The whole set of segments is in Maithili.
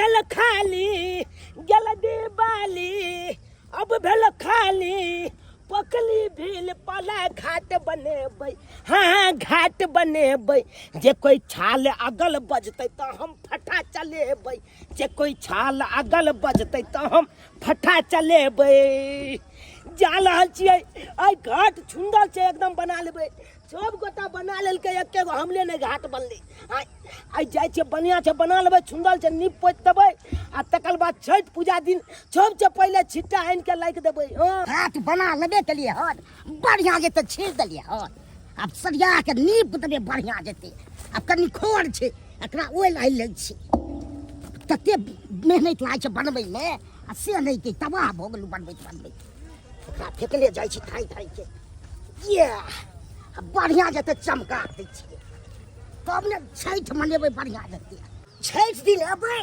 भेल खाली गेल दिवाली, अब भेल खाली पकली भील पला घाट बनेबै, हाँ घाट बनेबै। जे कोई छाल अगल बजतै तऽ हम फटा चलेबै, जे कोई छाल अगल बजतै तऽ हम फटा चलेबै। जा रहल छियै, आइ घाट सुन्दर छै, एकदम बना लेबै। सब गोटा बना लेलकै, एके गो हमले नहि घाट बनलै। आइ आइ जाइ छियै, बढ़िआँ छै, बना लेबै, सुन्दर छै, नीप पोति देबै आ तकर बाद छठि पूजा दिन सबसँ पहिले छिट्टा आनि कऽ लागि देबै। हँ, घाट बना लेबे केलियै हन, बढ़िआँ जेतै, छील देलियै हन, आब सरिया के नीप देबै, बढ़िआँ जेतै। आब कनि खोर छै, एकरा ओहि लाइ लै छी। तते मेहनत लागै छै बनबैमे आ से नहि के तबाह भऽ गेलहुँ बनबैत बनबैत। एकरा फेकले जाइ छी थाइ थाइ के। ये आ बढ़िआँ जेतै, चमका दै छियै तब ने छठि मनेबै बढ़िआँ जेतै। छठि दिन एबै,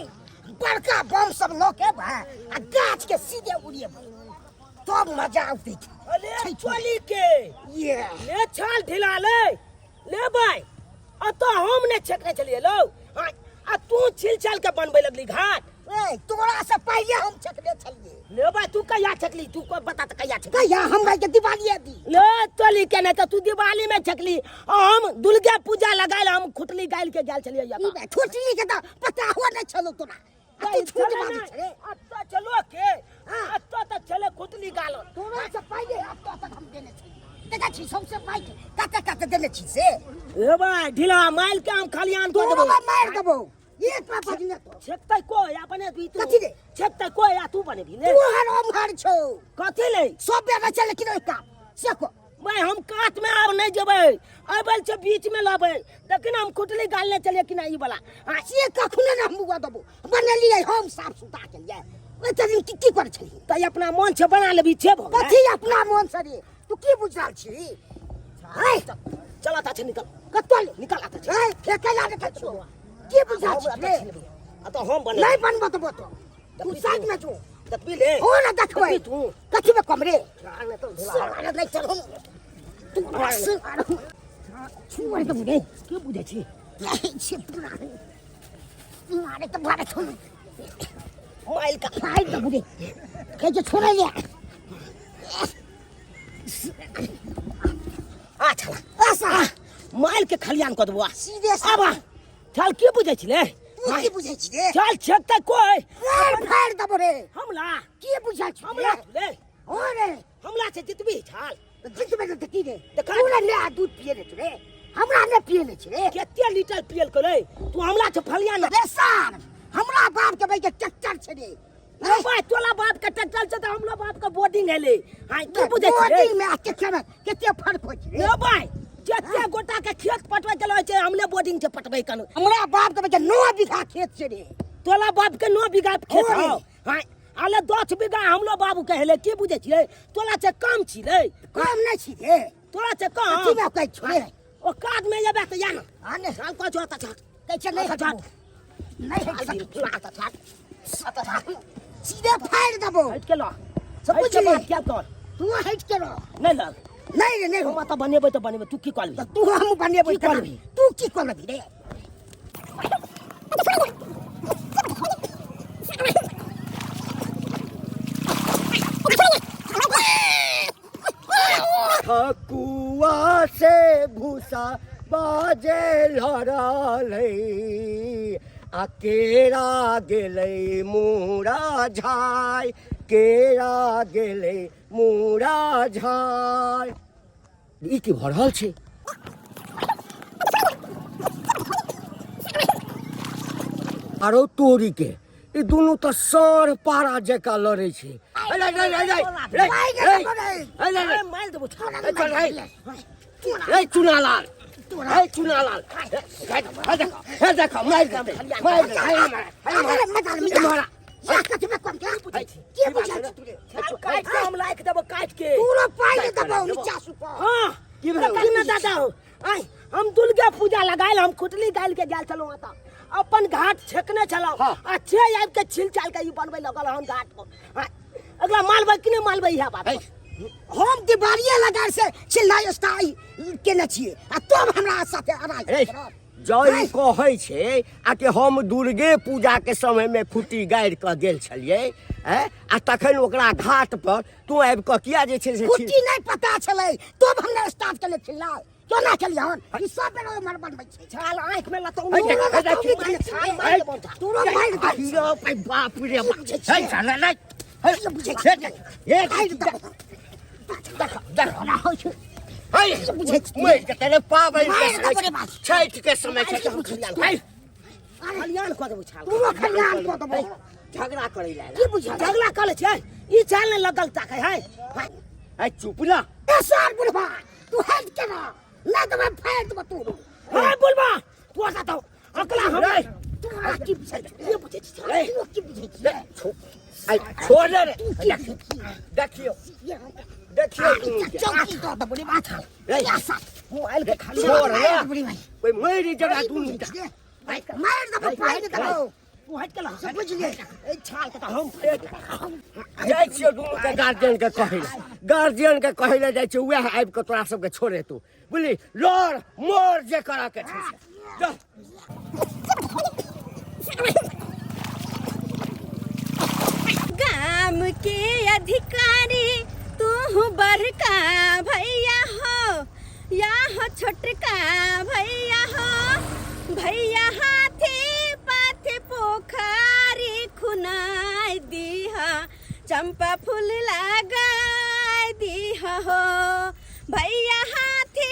बड़का बम सब लऽ के एबै आ गाछ के सीधे उड़ेबै, तब मजा औतै। अरे छठि में। चोली के ये ले छाल ढिला ले लेबै। अतऽ हम नहि छेकने छलियै लौ, आ तू छिल छाल के बनबै लगली घाट। ए, तोरा से पहिले हम छेकने छलियै। ले भाई, तू कहिया छेकली? तू को बता त कहिया छेकली? कहिया हमरा के दिवाली दी। ले तोली के नहीं त तू दिवाली में छेकली, आ हम दुर्गा पूजा लगाइल हम खुटली गाइल के गेल छलियै। ई बे, खुटली के त पता हो नहीं छलो तोरा। आ तू झूठ बाजै छले। अत्ता चलो के, अत्ता त चले खुटली गाल। तोरा से पहिले अत्ता तक हम देने छलियै। देखै छी सबसे माइक कते कते देने छी से। ए भाई, ढीला माइल के हम खलियान कऽ तोरा देबौ। मारि देबौ। एक बार बजने तो। छेकतै को या बनेबी तू? कथी रे? छेकतै को या तू बनेबी ले? तू हर ओमहर छौ। कथी ले? सब बेर चले कि नहीं काम से को। भाई, हम कात में आब नहीं जेबै, अबल छै बीच में लबै। देखिन हम खुटली गालने चलिए कि नहीं ई वाला। हाँ, से कखनो ने हम बुआ देबो। बनेलियै हम साफ सुथरा के लिए। ओते दिन की की कर छली? त अपना मन से बना लेबी छे भो। कथी अपना मन से रे? तू की बुझ रहल छी? हाय, चल आता छै, निकल। कतौ ले? निकल आता छै। ए, फेकै ला देखै छियौ। की बुझ रहल छी रे? आ तो हम बने। नहीं बनबो देबो तो। तू साइड में जो। देखबी ले। हो ना देखबै। देखबी तू। कथी में कम रे? नहीं तो ढेला। साला नहीं चढ़ो। तू छुअर के बुझे। की बुझै छी? नहीं छी पूरा। मारे तो मारे छोड़। माइल का। माइल का बुझे। कहे जो छोड़े ले। आ छला। आसा। माइल के खलियान कऽ देबो। सीधे से। आबा। चल की बुझै छी रे? तू की बुझै छी रे? चल छेकतै कोई। मार फाड़ देबो रे। हमला। की बुझै छी? हमला रे। हो रे। हमला से जितबी छाल। जितबे ने की रे? देखा। तू ने दूध पिए ले रे। हमरा ने पिए ले रे। कते लीटर पियल करे? तू हमला से फलिया न। रे सार, हमरा बाप के भाई के ट्रैक्टर छै रे। रे भाई, तोला बाप के ट्रैक्टर छै त हमलो बाप के बोर्डिंग हेले। हां, की बुझै छी रे? बोर्डिंग में आ ट्रैक्टर में कते फर्क होय छै रे? रे भाई, जते गोटा के खेत पटबै के रहै छै, हमले बोर्डिंग से पटबै कनु। हमरा बाप के भाई 9 बीघा खेत छै रे। तोला बाप के 9 बीघा खेत हो रे। हौ। हां, आले 10 बीघा हमलो बाबू के हेले, की बुझै छियै? तोला से कम छी रे। कम नै छी रे। तोला से कम। कथी में कहै छी रे? ओ काज में जेबे त या ना। हां ने। चल को जो त चल। कहै छै नहीं अच्छा, हटबो। नहीं हट चल, सकत। चल, चल, चल, चल। सीधे फाड़ देबो। हट के लो। सब हट के बुझली? बात क्या कर? तू हट के रह। नहीं लग। नहीं रे, नहीं हम हो। त बनेबै त बनेबै, तू की करबी? त तू हम बनेबै की केना? करबी? तू की करबी रे? ठकुआ से भूसा बाजे लड़लै आ केरा गेलै मूड़ा झाय, केरा गेलै मूड़ा झाय। ई की भऽ रहल छै? आरो तोरी के ई दुनू तऽ सर पारा जकाँ लड़ै छै। मारि देबो। रे चुनालाल, रे चुनालाल, हे देख, मारि देतै, मारि देतै। मारा। की बुझै छी तू रे? काटि के हम राखि देबो, काटि के। तोरो पाइ नहि देबौ नीचा सुपर। हाँ, की भेलौ? देखी ने दादा हो। आइ हम दुर्गा पूजा लगायल हम खुटली गाइल के गेल छलहुँ ओतऽ, अपन घाट छेकने छलहुँ। हाँ। आ छे आबि के छिल चाल के ई बनबै लगल हन घाट पर। हाँ, अगला मालबै कि नहि मालबै इएह बात पर? हम दिवालिये लगा से चिल्लाय स्टाई केने छियै आ तब हमरा साथे अड़ाई रे, जँ ई कहै छै आ कि हम दुर्गे पूजाके समयमे खुट्टी गाड़ि कऽ गेल छलियै आँय आ तखन ओकरा घाट पर तू आबि कऽ किया जे छै से खुट्टी नहि पता छलै तब हम नहि स्टार्ट केले छिल्ला केना केलियै हन ई सब बेर ओमहर बनबै छै छाल आँखि में लतौ है, है, है, छाल मारि देबौ तोरो मारि देबौ। अयो, भाई बाप रे बाप। बुझै छियै? है, साला, नहीं। है, की बुझै छियै? हे, मारि देबौ। देख, देख। ओना होइ छै है, बुझै छियै? मरि जेतै रे, पाबनि के मारि समय देबौ रे छै, बाप। छठि के समय छै, की बुझै छियै? है, खलियान कऽ देबौ छाल तोरो खलियान कऽ देबौ। झगड़ा करै लए की बुझै झगड़ा कऽ लै छियै ई चाल नहि लगल ताकै है है, चुप ना ए सर बुढ़वा तू हट के ना ना देबै फाड़ देबौ तू है बुढ़बा तू ऐसा तो अकला हम रे, तू हमरा की बुझै छी ये बुझै छी रे, तू की बुझै छी रे, आइ छोड़ दे रे तू की बुझै छी देखियौ देखियौ दुनू के। चौकी दऽ देबौ रे माथा रे, मोबाइल के खाली छोड़ ना बुढ़ी भाई ओइ मरि जरा दुनू के। मारि देबौ फाड़ि देबौ तू हट के ला बुझ गेलियै ए छाल के तऽ हम जाइ छियौ दुनू के गार्जियन के कहै लए गार्जियन के कहै लए जाइ छियौ वएह आबि कऽ तोरा सबके छोड़ेतौ बुझली लड़ मोर जे करऽ के छै से। जा। गाम के अधिकारी तू बड़का भैया हो या हो छोटका भैया हो भैया हाथे पाथे पोखरी खुनाई दीहा चंपा फूल लगाई दीहा हो भैया हाथे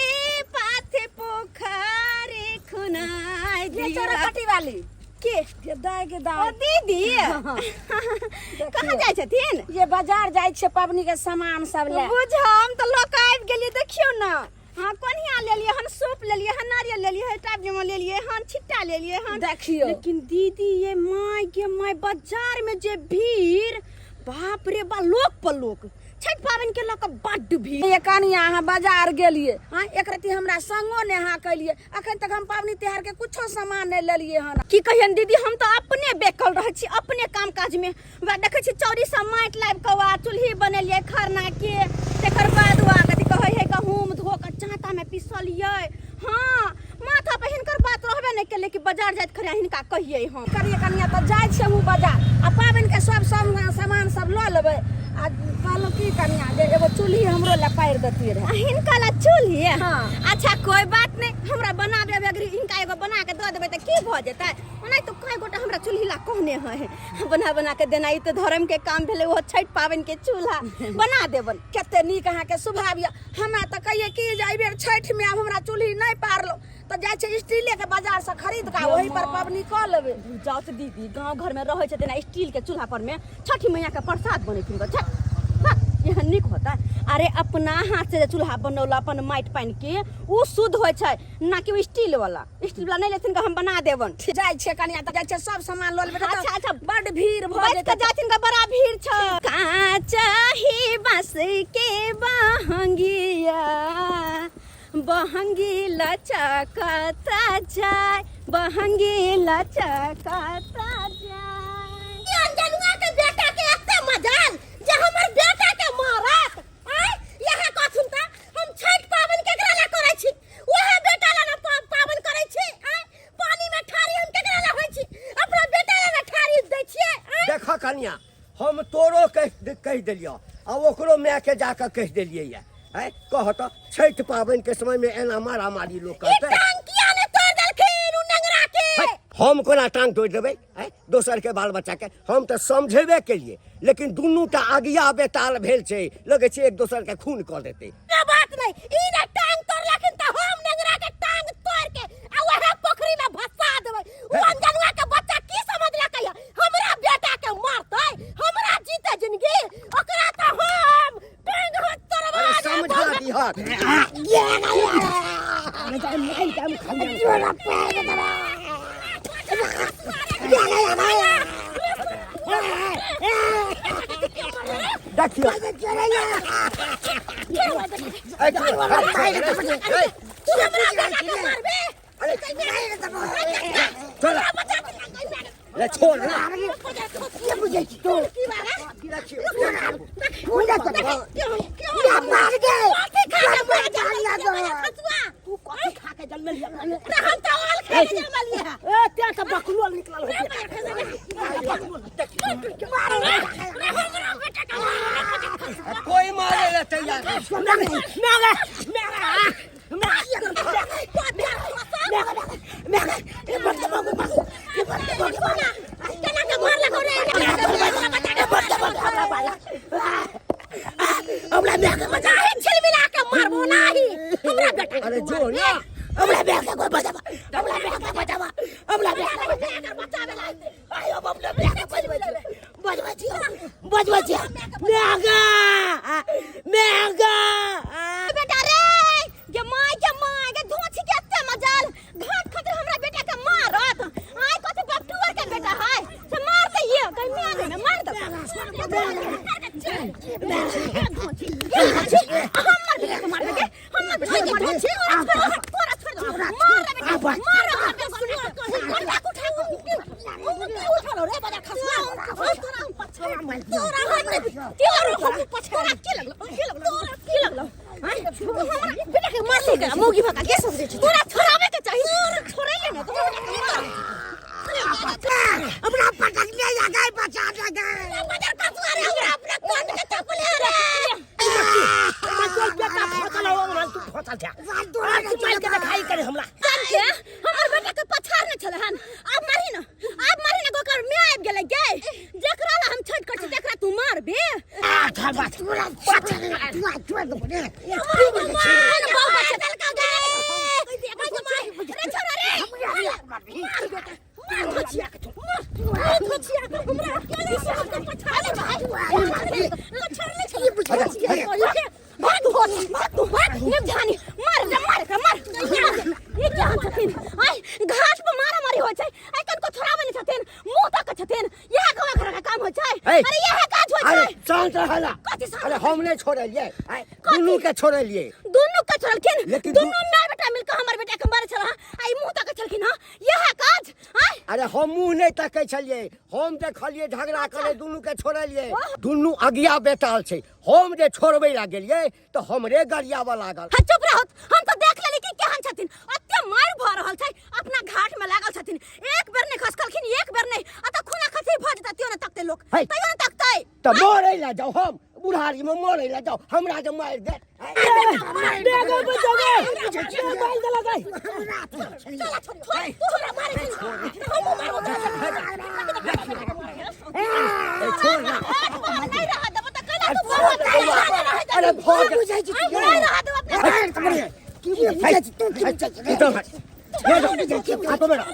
पाथे पोखरी खुनाई ये दीहा चोरा वाली के के दाय के ओ दाय दीदी कहाँ जाइ छथिन ये बाजार जाइ छै पबनी के सामान सब ले बुझ हम तऽ लऽ कऽ आबि गेलियै देखियौ ने हाँ कोनिया लेलियै हन सूप लेलियै हन नारियल लेलियै हन टाप जमा लेलियै हन छिट्टा लेलियै हन देखियौ लेकिन दीदी ये माय के माय बाजार में जे भीड़ बाप रे बा लोक पर लोक छठ पाबनि के लऽ कऽ बड्ड भीड़ ये कनिया अहाँ बाजार गेलियै हाँ एक रत्ती हमरा संगो ने अहाँ केलियै अखन तक हम पाबनि तिहार के कुछो सामान नहि लेलियै हन की कहियन दीदी हम तऽ अपने बेकल रहै छी अपने काम काज में वएह देखै छी चौरी सब माटि लाबि कऽ वा चूल्ही बनेलियै खरना के तकर बाद वा कथी कहै है गहूम धो कऽ जाँता में पिसलियै हाँ माथा पर हिनकर बात रहबे नहि केलै कि बाजार जाइत खरे हिनका कहियै हम करिए कनिया तऽ जाइ छियै हमहूँ बाजार आ पाबनिके सब सामान सब लऽ लेबै आ कहलहुँ की कनिया जे एगो चूल्ही हमरो लए पारि देतियै रहए आ हिनका ला चूल्ही हाँ। अच्छा कोई बात नहीं हमरा बनाबे अगर हिनका एगो बना के दऽ देबै तऽ की भऽ जेतै ओना तऽ कई गोटा हमरा चूल्ही ला कहने है बना बना के देना ई तऽ धर्म के काम भेलै ओहो छठि पाबनि के चूल्हा बना देबन कते नीक अहाँके स्वभाव यऽ हमरा तऽ कहियै कि जे एहिबेर छठिमे आब हमरा चूल्ही नहि पारलहुँ तऽ जाइ छै स्टीलेके बाजारसँ खरीद कऽ ओहि पर पबनी कऽ लेबै जाउ तऽ दीदी गाँव घर में रहै छथिन आ स्टील के चूल्हा पर में छठी मैया के प्रसाद बनेथिन गो छठ वाह, एहन नीक होता अरे अपना हाथ से जे चूल्हा बनौला अपन माटि पानि के ओ शुद्ध होइ छै ना कि ओ स्टील वाला स्टील वाला नहि लेथिन हम बना देबन जाइ छियै कनिया तऽ जाइ छियै सब सामान लऽ लेबै अच्छा, अच्छा। बड भीड़ भऽ बच जेतै के जाथिन ग बड़ा भीड़ छ काचा ही बांस के बहंगिया बहंगी लचकता जाय बहंगी लचकता जाय अंजनुआ के बेटा के एते मजाल जे हमर बेटा के मारत आय यहाँ कथुन त हम छठ पाबनि केकरा ला करै छी वएह बेटा ला ना पाबनि करै छी आय पानी में ठारी हम केकरा ला होइ छी अपना बेटा ला ना ठारी दै छियै आय देख कनिया हम तोरो कहि कहि देलियौ आ ओकरो मायके जाकऽ कहि देलियै यऽ आँय कह तऽ छठि पाबनिके समयमे एना मारामारी लोक ई करतै टांग किया ने तोड़ देलखिन उ नंगरा के है, हम कोना टांग तोड़ि देबै आँय दोसरके बाल बच्चाके हम तऽ समझेबे केलियै लेकिन दुनू टा अगिया बेताल भेल छै लगै छै एक दोसरके खून कऽ देतै ना बात नहीं ई ने टांग तोड़लखिन त हम नंगरा के टांग तोड़ के आ वह पोखरी में भसा देबै उ अंजनुआ के बच्चा की समझलकै है हमरा बेटा के मारतै हमरा जीते जिंदगी ओकरा त हम टांग हाथ तोड़वा अरे समझा दिहक देखियौ चल ले छोड़ ना तू कथी खा के जन्मल जमलिए है ए ते त बकलोल निकलल हो कोई मारे ला तैयार नहीं। मेगा मेगा मेगा ए बंद बाबू बाबू ए बंद बाबू केना के मार लगो रे ए बंद बाबू हमरा बाला हमरा मेगा बचा चाहे छिलमिला के मारबो नाही हमरा बेटा अरे जो ना हमरा मेगा कोई बचावा हमरा मेगा बचावा हमरा मेगा अगर बचावे ला आयो बाप रे मेगा बजबै बजबै छी बजबै छी मेगा मेगा बेटा रे गे माय गे माय गे धोछि के एते मजाल घाट खातिर हमरा बेटा के मारत आय कथि बपटुअर के बेटा है से मार दे ये कहीं मार दे मार दे हमर बेटा के मार दे हमर बेटा के धोछि तोरा तोरा छोड़ दे मार रे बेटा मार रे बेटा उठा उठा लो रे बजा खसवा तोरा पछाड़ तोरा हम तोरा हम पछाड़ की लगलो की लगलो तोरा की लगलो हमरा बेटा के मार ले मौगी भका के सोच तोरा छोड़ावे के चाही तोरा छोड़े ले ना तोरा हमरा पटक ले आ गए बचा दे गए बजा खसवा रे हमरा अपना कान के चपले रे तोर बेटा फसल हो हमरा तू फसल छा तू मार के देखाई करे हमरा जान के हमर बेटा के पछाड़ ने छले हन अब मारी ना अब मारी ना गोकर में आबि गेलै गे जकरा ला हम छठ कर छी तकरा तू मारबे आ धर बात तोरा तोरा छोड़ दे रे भगवान बाबा बचल का गे रे छोरा रे मार बेटा मार धोचिया के मार मार धोचिया के हमरा ई सब के पछाड़ ले पछाड़ ले भाग हो भाग तू भाग निम जानी मार रे मार के मार ये क्या छथिन आय घाट पर मारा मारी होइ छै आइ कनको छोड़ाबै नै छथिन मुंह तक छथिन इएह गाँव घर के काम होइ छै ए, अरे इएह काज होइ अरे छै शांत रहला कथी शांत अरे हम नहीं छोड़लिए दुनू के छोड़लिए दुनू के छोड़लखिन लेकिन दुनू माय बेटा मिलके हमर बेटा के मारे छल आई मुंह तक छलखिन हां इएह काज आय अरे हम मुंह नहीं तकै छलिए हम देखलिए झगड़ा करे दुनू के छोड़लिए दुनू अगिया बेताल छै हम जे छोड़बै ला गेलिए तऽ हमरे गरियाबऽ लागल हाँ चुप रहत हम तो देख लेली कि केहन छथिन अते मार भऽ रहल छै अपना घाट में लागल छथिन एक बेर नहीं खसकलखिन एक बेर नहीं आ तऽ खूना खसी भऽ जेतै त्यो ने तकतै लोक है। तैयो ने तकतै तऽ मरै ला जाउ हम बुढ़ारी में मरै ला जाउ हमरा जे मारि देत बेगा बचावे मार दला गई चला छोड़ छोड़ तू हमरा मारे हमहूँ मारबो ए, छोड़ ना नहीं रह देबो तऽ कैला तू बर्बाद अरे भऽ गेल बुझै छी नहीं रह देबो अपना अरे की बुझै छी तू की बुझै छी तू हट ये जाओ हाथों में रहो।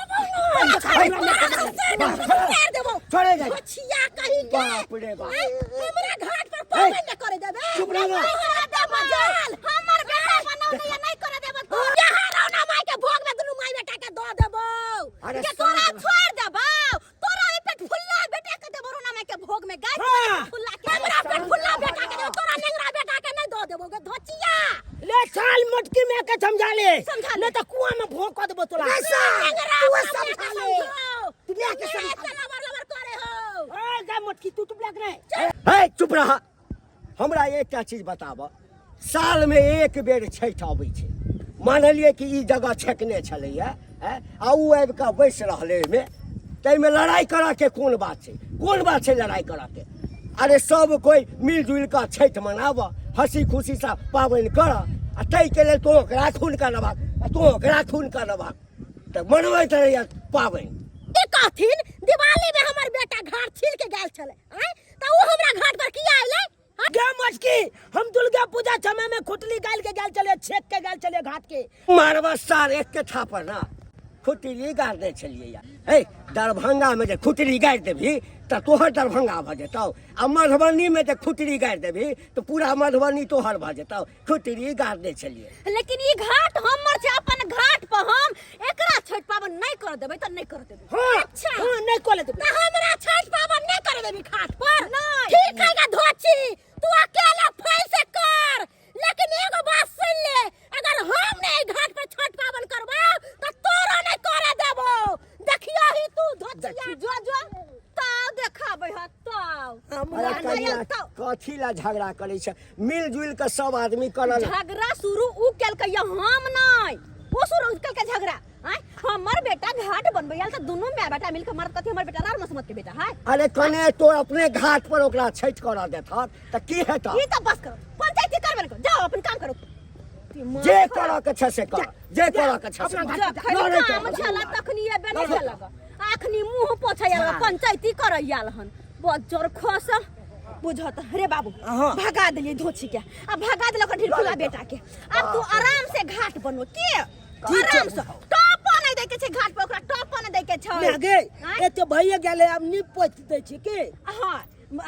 मार देबो छोड़े जाए छिया कहीं के बाप रे बाप। आय, हमरा घाट पर पाबनि न करे देबे चुप रह ना। हमरा दे मजाल हमर बेटा बनौने या नहीं करे देबो तू यहाँ रौना माई के भोग में दुनू माई बेटा के दो देबो अरे के तोरा शांत रह। छोड़ देबो तोरा ई पेट फुल्ला बेटा के देबो रौना माई के भोग में गाय हाँ। फुल्ला के हमरा पेट फुल्ला बेटा के देबो तोरा नेंगरा बेटा के नहीं दो देबो गे धोचिया ले छाल मटकी में के समझा ले समझा ले। नहीं तो कुआं में भोंक देबो तोरा नेंगरा तू अपना समझा ले। समझाओ। तू ले के समझा ले। लवर लवर करे हो ए जा मटकी तू चुप लग रहे हे चुप रह हमरा एकटा चीज बताब साल में एक बेर छठि अबै छै मानलियै कि ई जगह छेकने छलैया हैं आ उ आबि कऽ बैस रहलै ओहिमे ताहिमे लड़ाइ करऽके कोन बात छै कोन बात छै लड़ाइ करऽके अरे सब कोइ मिलजुलि कऽ छठि मनाबऽ हँसी खुशीसँ पाबनि करऽ आ ताहिके लेल तोँ ओकरा खून करबाक आ तोँ ओकरा खून करबाक तऽ मनबैत रहैया पाबनि ई कहथिन दिवाली में हमर बेटा घाट छील के गेल छलै आँय तऽ उ हमरा घाट पर किया अयलै गे मटकी हम दुर्गा पूजा समय में खुटली गाल के गाल चले छेक के गाल चले घाट के मारबा सार एक के थापर ना खुटली गाड़ने छलियै या हे दरभंगा में जे खुटली गाड़ि देबही तऽ तोहर दरभंगा भऽ जेतौ आ मधुबनी में जे खुटली गाड़ि देबही तऽ पूरा मधुबनी तोहर भऽ जेतौ खुटली गाड़ने छलियै लेकिन ई घाट हमर छै अपन घाट पर हम एकरा छठि पाबनि नहि कर देबै तऽ नहि कर देबै हाँ अच्छा हाँ नहीं कोले देबै तऽ हमरा छठि पाबनि नहि करे देबी घाट पर नहीं ठीक है गा धोची तू अकेला फैल से कर लेकिन एगो बात सुन ले अगर हम नहीं घाट पर छठ पाबनि करबो तऽ तोरो नहीं करे देबो देखियो ही तू धोचिया जो जो ताव देखाबै ह ताव अरे कनिया कथी ला झगड़ा करै छै मिलजुलि कऽ सब आदमी करल झगड़ा शुरू उ केलकै या हम नहीं वो शुरू केलकै झगड़ा आय हमर बेटा घाट बनबै आयल तऽ दुनू माय बेटा मिलके मरत कथी हमर बेटा रार मसमत के बेटा है अरे कने तो अपने घाट पर ओकरा छठि करऽ देतह तऽ की हेतह ई तऽ बस करो पंचायती करबे ने करो जाओ अपन काम करो दिमाग जे खराब। करऽ के छै से कर जे करऽ के छै से कर। जखन लड़ै के काम छला तखनी एबे नहि केलक अखनी मुंह पोछै आयल पंचायती करै आयल हन बज्जर खस बुझत रे बाबू हाँ। भगा देलियै धोछी के आ भगा देलक ढिलफुला बेटा के आब तू आराम से घाट बनो के आराम से टॉप नहि दै के छै घाट पर ओकरा टॉप नहि दै के छै माय गे आँय? एते भइए गेलै आब नीप पोति दै छी की हाँ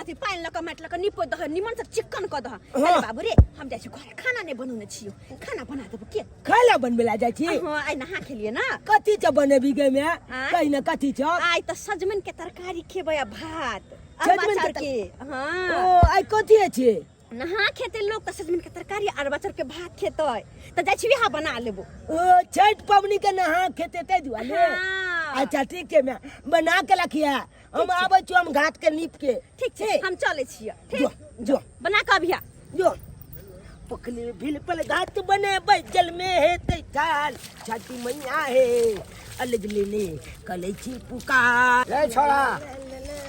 अथी पानि लऽ कऽ माटि लऽ कऽ निपो दह निमन से चिकन कऽ दह हाँ। अरे बाबू रे हम जाइ छी घर खाना नहि बनौने छियो खाना बना देबो के खाय ला बनबै ला जाइ छी हाँ आइ नहा खेलिए ना कथी छ बनेबी गे माय आँय? कहि ने कथी छ आइ तऽ सजमनि के तरकारी खेबै आ भात अरबा सजमनि के चाउर के हाँ ओ आइ कथी छै नहा खेतै लोक तऽ सजमनि के तरकारी आ अरबा चाउर के भात खेतै तऽ जाइ छी वएह बना लेबो ओ छठि पबनी के नहा खेते ताहि दुआरे हाँ। अच्छा ठीक छै माय बना के रखिए हम आबै छियो हम घाट के नीप के ठीक छै हम चलै छियै जो ठीक जो बना कऽ अभिया जो पोखली भील पल घाट बने जल में हेतै थाल छठी मैया हे अलग लेने कलै छी पुकार रे छोड़ा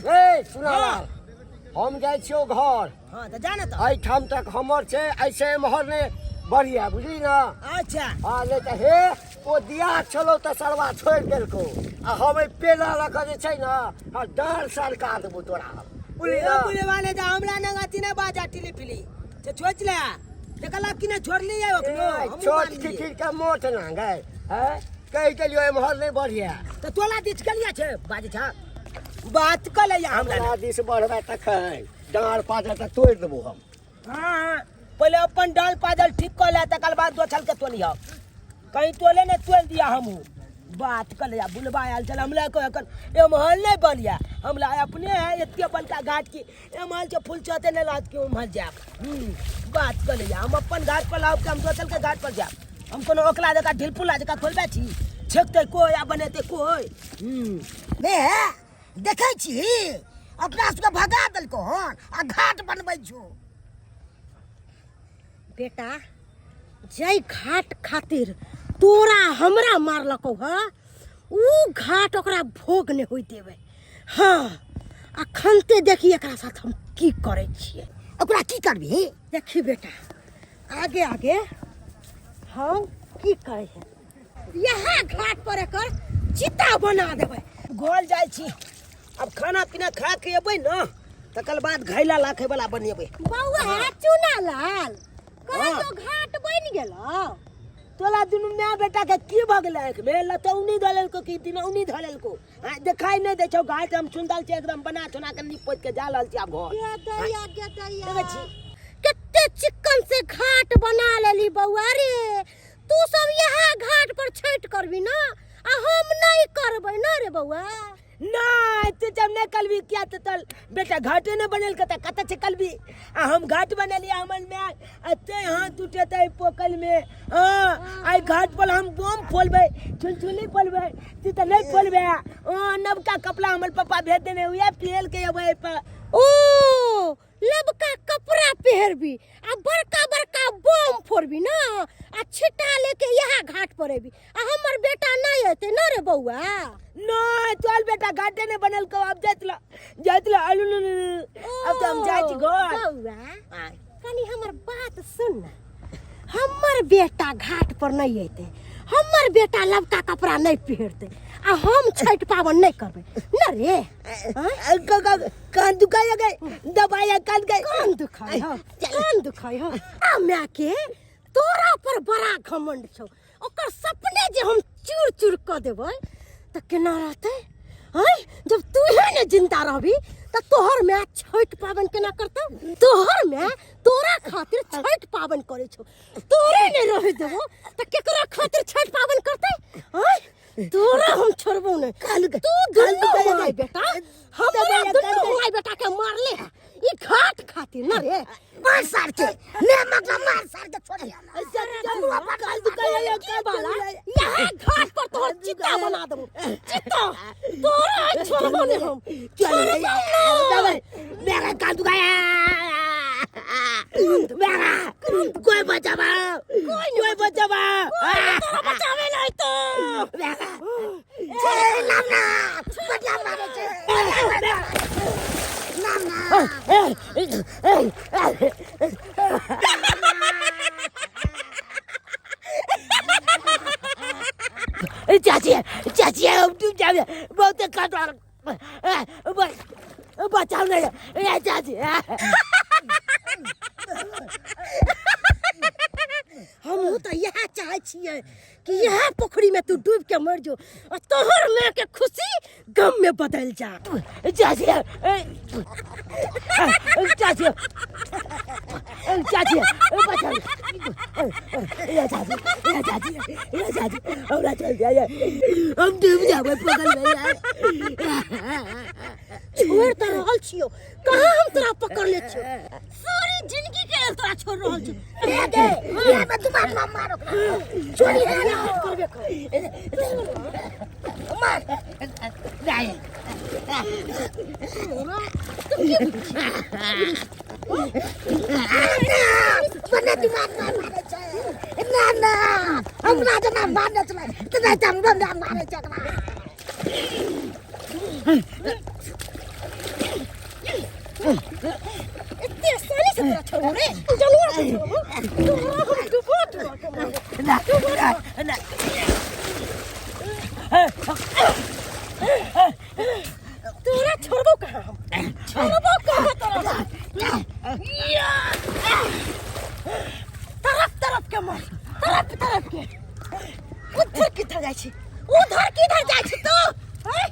रे सुना हम जाइ छियौ घर हाँ तऽ जा ने तऽ एहिठाम तक हमर छै ऐसे एम्हर नहि बढ़िया बुझली ने अच्छा हाँ नहि तऽ हे ओ दिया छलौ तऽ सरवा छोड़ि देलकौ आ हम एहि पेला लऽ कऽ जे छै ने हँ डाँड़ सरका देबौ तोरा हम बुझली ने बोले वाले जा हमरा नग अथी ना बाजा टिली फिली से सोच ले देखला कि ना छोड़ली है ओकरो ए, हमहूँ छोट मानलियै। खिखिर के मोट ना गए हैं कहि देलियौ एम्हर नहि बढ़िया तऽ तोला दिस गेलियै छै बाजै छ बात कऽ ले हमरा हमरा दिस बढ़बै तखन डाँड़ पाजल तऽ तोड़ि देबौ हम हाँ पहिले अपन डाल पाजल ठीक कऽ ले तकर बाद दोसर के तोलिह कहीं तोले ने तोल दिया हमहूँ बात कर ले बुलबा आयल छल हमरा कह एखन एम्हर नहि बलिया हमरा अपने है एते बड़का घाट की एम्हर से फूल चौथे नहि रहत कि ओम्हर जायब बात कर ले हम अपन घाट पर लाब के हम दोसर के घाट पर जायब हम कोनो ओकला जकाँ ढिलपुला जकाँ खोलबै छी छेकतै कोइ आ बनेतै कोइ बे देखै छी अपना सबके भगा देलको हन आ घाट बनबै छौ बेटा जै घाट खातिर तोरा हमरा मारलकौ ह ऊ घाट ओकरा भोग नहि होय देबै हँ अखनते देखी एकरा साथ हम की करै छियै ओकरा की करबही देखी बेटा आगे आगे हम की करै है यहाँ घाट पर एकर चिता बना देबै घर जाइ छी अब खाना पीना खा के एबै ने तकर बाद घैला लाखे वाला बनेबै बौआ चुना लाल कहै हाँ। तो घाट बनि गेलौ तोला दुनू माय बेटा के की भऽ गेलै आँखि में लतौनी धऽ लेलको कि दिनौनी धऽ लेलको आँय, देखाइ नहि दै छौ घाट हम सुन्दर छै एकदम बना सोना के नीप पोति के जा रहल छी आब घर गे दैया गे दैया देखै छी कते चिक्कन से घाट बना लेली बौआ रे तू सब यहाँ घाट पर छठि करबी ना आ हम नहीं करबै ना रे बौआ नहि तू जब नहि कलबी किया तऽ तल बेटा घाटे नहि बनेलकै तऽ कतऽ छै कलबी आ हम घाट बनेलियै हमर माय एते हाथ उठेतै पोखरिमे हँ आइ घाट पर हम बम फोलबै चुलचुली फोलबै तू तऽ नहि फोलबै हँ नवका कपड़ा हमर पप्पा भेज देने उएह पहिर के अबै एहिपर ओ लबका कपड़ा पहिरबी आ बड़का बड़का बम फोड़बी ना आ छिट्टा लेके यहाँ घाट पर अबी आ हमर बेटा नहीं एते ना रे बौआ नहीं चल बेटा घाटे नहीं बनल को अब जाइत ला जाइत ला अलु लु लु, लु। अब तो हम जाइ छी घर बौआ कनी हमर बात सुन ना हमर बेटा घाट पर नहीं एते हमर बेटा लबका कपड़ा नहीं पहिरते आ हम छठि पाबनि नहीं करबै न रे आँय? कान दुखाया गए दबाया कान गए कान दुखाय हो कान दुखाय हो आ माय के तोरा पर बड़ा घमंड छौ ओकर सपने जे हम चूर चूर कऽ देबै तऽ केना रहतै आँय जब तूहे ने जिंदा रहबी तऽ तोहर माय छठि पाबनि केना करतौ तोहर माय तोरा खातिर छठि पाबनि करै छौ तोरे ने रह देबो तऽ केकरा खातिर छठि पाबनि करतै आँय तोरा हम छोड़बो नहीं कान तू कान दुनू दुखाया माय गए। बेटा हमरा दुनू माय बेटा के मारले है ई घाट खातिर न रे मार सार के ने मतलब मार सार के छोड़ दिया कान दुखाया की बाला यहाँ घाट पर तोहर चिता बना देबो चिता तोरा आज छोड़बो नहीं हम चल छोड़बो नहीं। मेरा कान दुखाया कोई बचावा, कोई बचावा, तोरा बचावे नहीं तो। ए, नाम ना बढ़िया मारे छै नाम ना। चाची, चाची, हम डूब जाबे, बहुत खतरा, बचाओ नहीं ए चाची। हमहूँ तऽ इएह चाहै छियै कि इएह पोखरिमे तू डूबि के मरि जो आ तोहर माय के खुशी गम में बदलि जा। चाची, चाची, चाची, बचाओ ए चाची, ए चाची, ए चाची, हमरा चल जाए, हम डूब जाबे पोखरि में यार। छोड़ तऽ रहल छियौ, कहाँ हम तोरा पकड़ले छियौ? सारी जिंदगी के लेल तोरा छोड़ रहल छियौ। ए गे, ए में तू मार मार मार ओकरा। छोड़ी है ना। करबे कर। मार। नहीं। बने दिमाग मार मारे छै ना ना, हमरा जेना मारने छलै तऽ नहि तऽ हमरो माय मारे छै एकरा। एते आसानी से तोरा छोड़बो रे जानवर से छोड़बो तोरा? हम डुबो डुबो के मारबो। ना ना ना, तोरा छोड़बो कहाँ हम, छोड़बो कहाँ तोरा? तरफ तरफ के मार, तरफ तरफ के। उधर किधर जाइ छी, उधर किधर जाइ छी तू? हैं?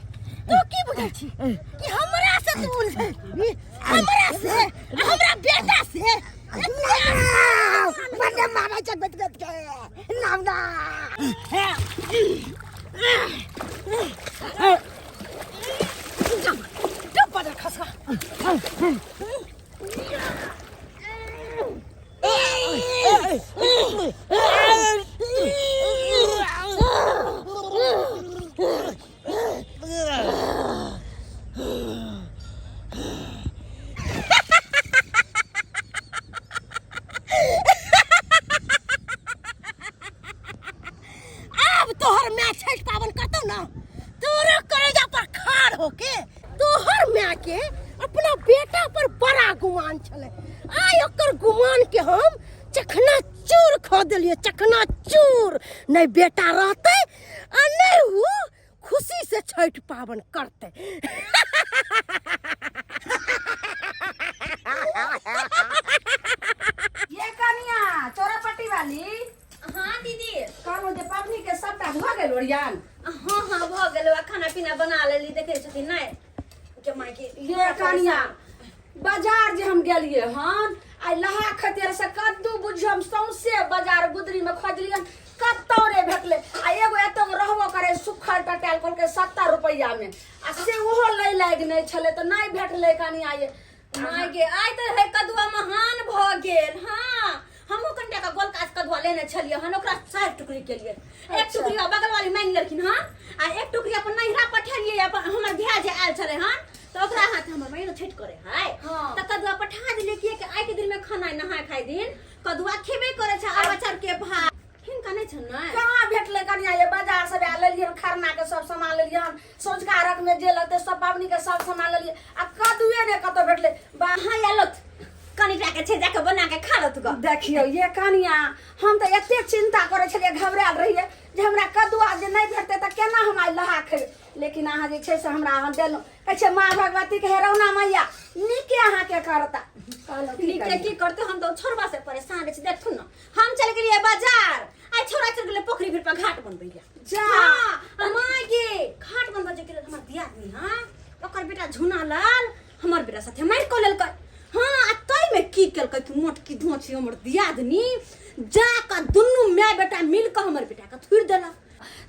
तू की बुझै छी कि हमरा से तू उलझै? हमरा से आ हमरा बेटा से? बने मारे छै गत गत के नाम ना। डुब बदल खसका। आब तोहर माय छठि पाबनि करतौ ना, तोरा कलेजा पर खाड़ होके। तोहर माय के अपना बेटा पर बड़ा गुमान छलै, आइ ओकर गुमान के हम चखना चूर खो देलियै, चखना चूर। नहि बेटा रहतै आ नहि ओ खुशी से छठि पाबनि करतै। ये कनिया चोरापट्टी वाली। हाँ दीदी। कहलहुँ जे पबनी के सबटा भऽ गेल ओरियान? हाँ हाँ, भऽ गेल। आ खाना पीना बना लेली, देखे छथिन नहि के माय के। ये कनिया, बाजार जे हम गेलिए हन आइ लहा खतेर से कद्दू बुझियो हम सौंसे बाजार गुदरी में खोजलियन, कतौ नहि भेटलै। आ एगो एतौ रहबो करे सुखल टटायल, कहलकै 70 रुपैआ में, आ से ओहो लै लायक नहि छलै, तऽ नहि भेटलै कनिया। ये माय गे, आइ तऽ है कदुआ महान भऽ गेल। हाँ, हमहूँ कनिटा के गोलका से कदुआ लेने छलियै हन, ओकरा 4 टुकड़ी केलियै। एक टुकड़ी बगल वाली मांगि लेलखिन हन आ एक टुकड़ी अपन नैहरा पठेलियै। अपन हमर भाय जे आयल छलै हन, तऽ ओकरा हाथ हमर माय छठि करे है। तऽ कदुआ पठा देलियै, किएकि आइ के दिन में खाना नहाय खाय दिन कदुआ खेबे करे छै अरबा चाउर के भात। हिनका नहि छनि ने? कहाँ भेटलै कनिया। ये बाजार से आयल लेलियै, खरना के सब सामान लेलियै हन, सोझका अर्घ में जे लगतै सब पाबनि के सब सामान लेलियै, आ कद्दूए ने कतौ भेटलै बा। हाँ, आयल कनिटा के छै, जाके बना के खा लत ग। देखियौ ये कनिया, हम तऽ एते चिंता करै छलियै, घबरायल रहियै जे हमरा कद्दुआ जे नहि भेटतै तऽ केना हम आइ लहा खेबै। लेकिन अहाँ जे छै से हमरा अहाँ देलहुँ, कहै छै माँ भगवती के हेरौना मैया नीके अहाँके करता। कहलहुँ की नीके करियै? की करते, हम तऽ छोड़बा से परेशान रहै छी। देखथुन ने, हम चलि गेलियै बाजार, आइ छोड़ा चलि गेलै पोखरि भीड़ पर घाट बनबै लए। जा। हाँ, माय गे, घाट बनबै जे गेलै हमर दियादनी, हाँ, ओकर बेटा झुना लाल हमर बेटा साथे मारि कऽ लेलकै। हाँ, आ ताहिमे की केलकै कि मोटकी धोची हमर दियादनी जा कऽ दुनू माय बेटा मिल कऽ हमर बेटा के थुरि देलक।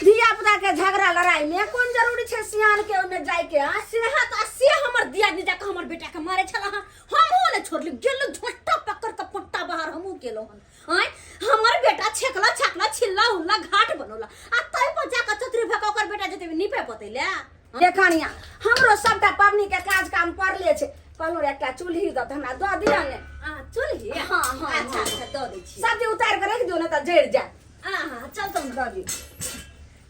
धिया पुता के झगड़ा लड़ाई में कोन जरूरी छै सियान के ओहिमे जाय के? आ से हाँ तऽ से हमर दियादनी जाकऽ हमर बेटा के मारे छला हन। हमहूँ ने छोड़ली, गेलहुँ झोंटा पकड़ कऽ पट्टा बाहर हमहूँ गेलहुँ हन। आँय, हमर बेटा छेकला छाकला छिल्ला उल्ला घाट बनौला, आ तै पर जाकऽ चतुर भऽ कऽ ओकर बेटा जेतै निपे पोतै लए। देखनिया, हमरो सबटा पबनी के काज काम पड़ले छै। कहलहुँ रे, एकटा चूल्ही दऽ तऽ हमरा दऽ दिअ ने। आ चूल्ही हाँ, हाँ, अच्छा हाँ। अच्छा दऽ दै छी सब्जी उतारि कऽ राखि दियौ ने तऽ जरि जायत। हाँ हाँ चल तब दऽ दियौ।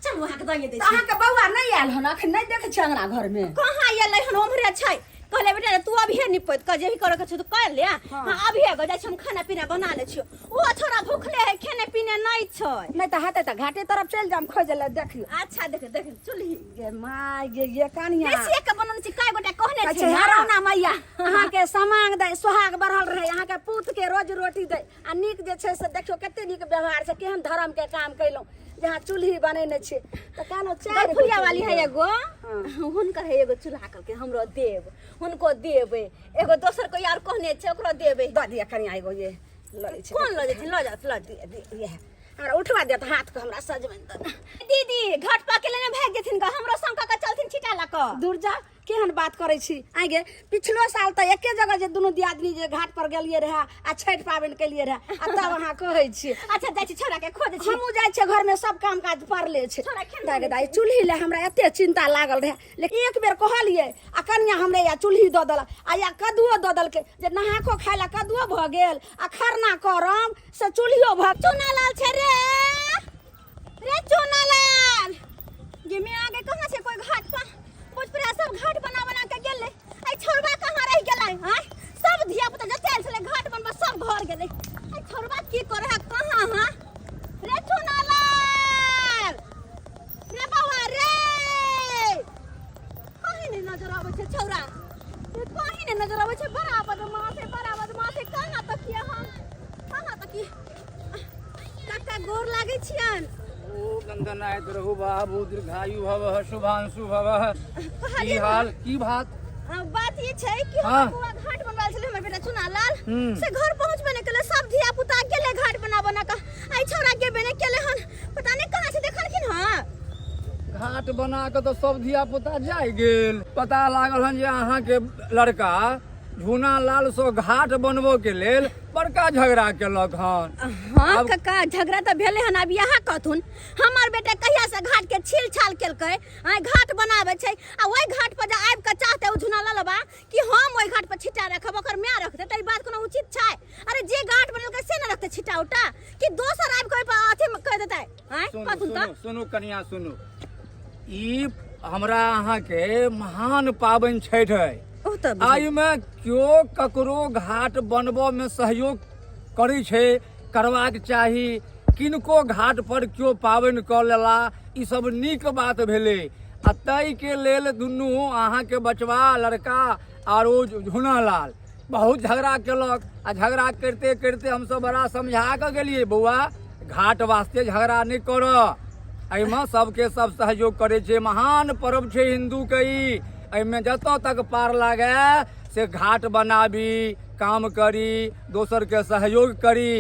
चल अहाँके दऽ दै तऽ छी। अहाँके बौआ नहि आयल हन अखन? नहि देखै छियै अंगना घरमे। कहाँ एलै हन, ओम्हरे छै। कहले बेटा तू अभिये निपैत कऽ जे भी करे के छौ तू कर ले। हाँ अभिये गो जाइ छी हम, खाना पीना बना लै छियो। ओ छोरा भूखले है, खेने पीने नहीं छै। नहि तऽ हेतै तऽ घाटे तरफ चलि जाम खोजै लए, देखियौ। अच्छा देख देख चूल्ही। गे माय गे, ये कनिया बेसी के बनल छी, काय गोटा कहने कहै छै छै ना? हरौना मैया अहाँके समांग दै, सोहाग बढ़ल रहै, अहाँके पूत के रोज रोटी दै। आ नीक जे छै से देखियौ कते नीक व्यवहार छै, केहन धर्म के काम कयलहुँ जे अहाँ चूल्ही बनेने छी। तऽ कहलहुँ चारि गो गरफुलिया वाली है चूल्ही। एगो हुनकर है, एगो चूल्हा कहलकै हमरो देब, हुनको देबै। एगो दोसर कोई आर कहने छै, ओकरो देबै। दऽ दिअ कनिया एगो, ये लऽ लै छी। कोन लऽ जेथिन? लऽ जाओ, लऽ दिअ दिअ, इएह हमरा उठवा दिअ तऽ हाथके हमरा सजमनि दऽ। दीदी घट पा के लेने भागि जेथिन ग, हमरो संग कऽ के चलथिन छिटा लऽ कऽ। दूर जा, केहन बात करै छी आइ गे? पिछलो साल तऽ एके जगह जे दुनू दियादनी जे घाट पर गेलियै रहए आ छठि पाबनि केलियै रहए, आ तब अहाँ कहै छी। अच्छा जाइ छी छोरा के खोजै छी। हमहूँ जाइ छियै, घरमे सब काम काज पड़ले छै। छोरा खेने दाइ गे दाइ, चूल्ही लए हमरा एते चिन्ता लागल रहए, लेकिन एक बेर कहलियै आ कनिया हमरे या चूल्ही दऽ देलक आ या कद्दूओ दऽ देलकै, जे नहाको खाय लए कद्दूओ भऽ गेल आ खरना करम से चूल्हियो भऽ। चूना लाल छै रे, रे चूना लाल गे में आगे कहाँ छै कोई घाट पर? भोजपुरा सब घाट बना बना के गेलै, ऐ छोरबा कहाँ रह गेलै? आय सब धिया पुता जते आयल छलै घाट बनबा सब घर गेलै, ऐ छोरबा की करे है, कहाँ? हाँ रे चूना लाल रे, बाबा रे, कहीं नहीं नजर आबै छै छौरा, ये कहीं नहीं नजर आबै छै। बड़ा बदमाश है, बड़ा बदमाश है। कहाँ तकिए हम, कहाँ तकिए? काका गोर लागै छियन। ओ गंगनायत रहू बाबू, दीर्घायु भवः, शुभांशु भवः। की कहलियै हाल की बात? बात ई छै कि हमर बौआ घाट बनवायल छलै, हमर बेटा चुना लाल, से घर पहुँचबे नहि केलै। सब धिया पुता गेलै घाट बना बना कऽ, आइ छौड़ा गेबे नहि केलै हन, पता नहि कहाँ छै। देखलखिन हँ? घाट बना कऽ तऽ सब धिया पुता जाय गेल। पता लागल हन जे अहाँके लड़का झूना लाल सो घाट बनबो के लेल बड़का झगड़ा केलक हन। हाँ आब- काका, झगड़ा तऽ भेलै हन। आब यहाँ कहथुन हमर बेटा कहिया से घाट के छील छाल केलकै, आइ घाट बनाबै छै आ ओहि घाट पर जे आबि कऽ चाहतै ओ झुना ललबा कि हम ओहि घाट पर छिट्टा रखब, ओकर माय रखतै, तऽ ई बात कोनो उचित छै? अरे जे घाट बनेलकै से ने रखतै छिट्टा उट्टा, कि दोसर आबि कऽ ओहि पर अथी कहि देतै? आँय सुनू कहथुन तऽ। सुनू सुनू कनिया सुनू, ई हमरा अहाँके महान पाबनि छठि है। ओ तऽ एहिमे केओ ककरो घाट बनबऽ मे सहयोग करै छै, करबाक चाही। किनको घाट पर केओ पाबनि कऽ लेला, ई सब नीक बात भेलै। आ ताहिके लेल दुनू अहाँके बचवा लड़का आर ओ झुनालाल बहुत झगड़ा केलक। आ झगड़ा करिते करिते हमसब बड़ा समझा कऽ गेलियै, बौआ घाट वास्ते झगड़ा नहि करऽ, एहिमे सबके सब सहयोग करै छै, महान पर्व छै हिन्दूके ई, एहिमे जतऽ तक पार लागै से घाट बनाबी, काम करी, दोसरके सहयोग करी।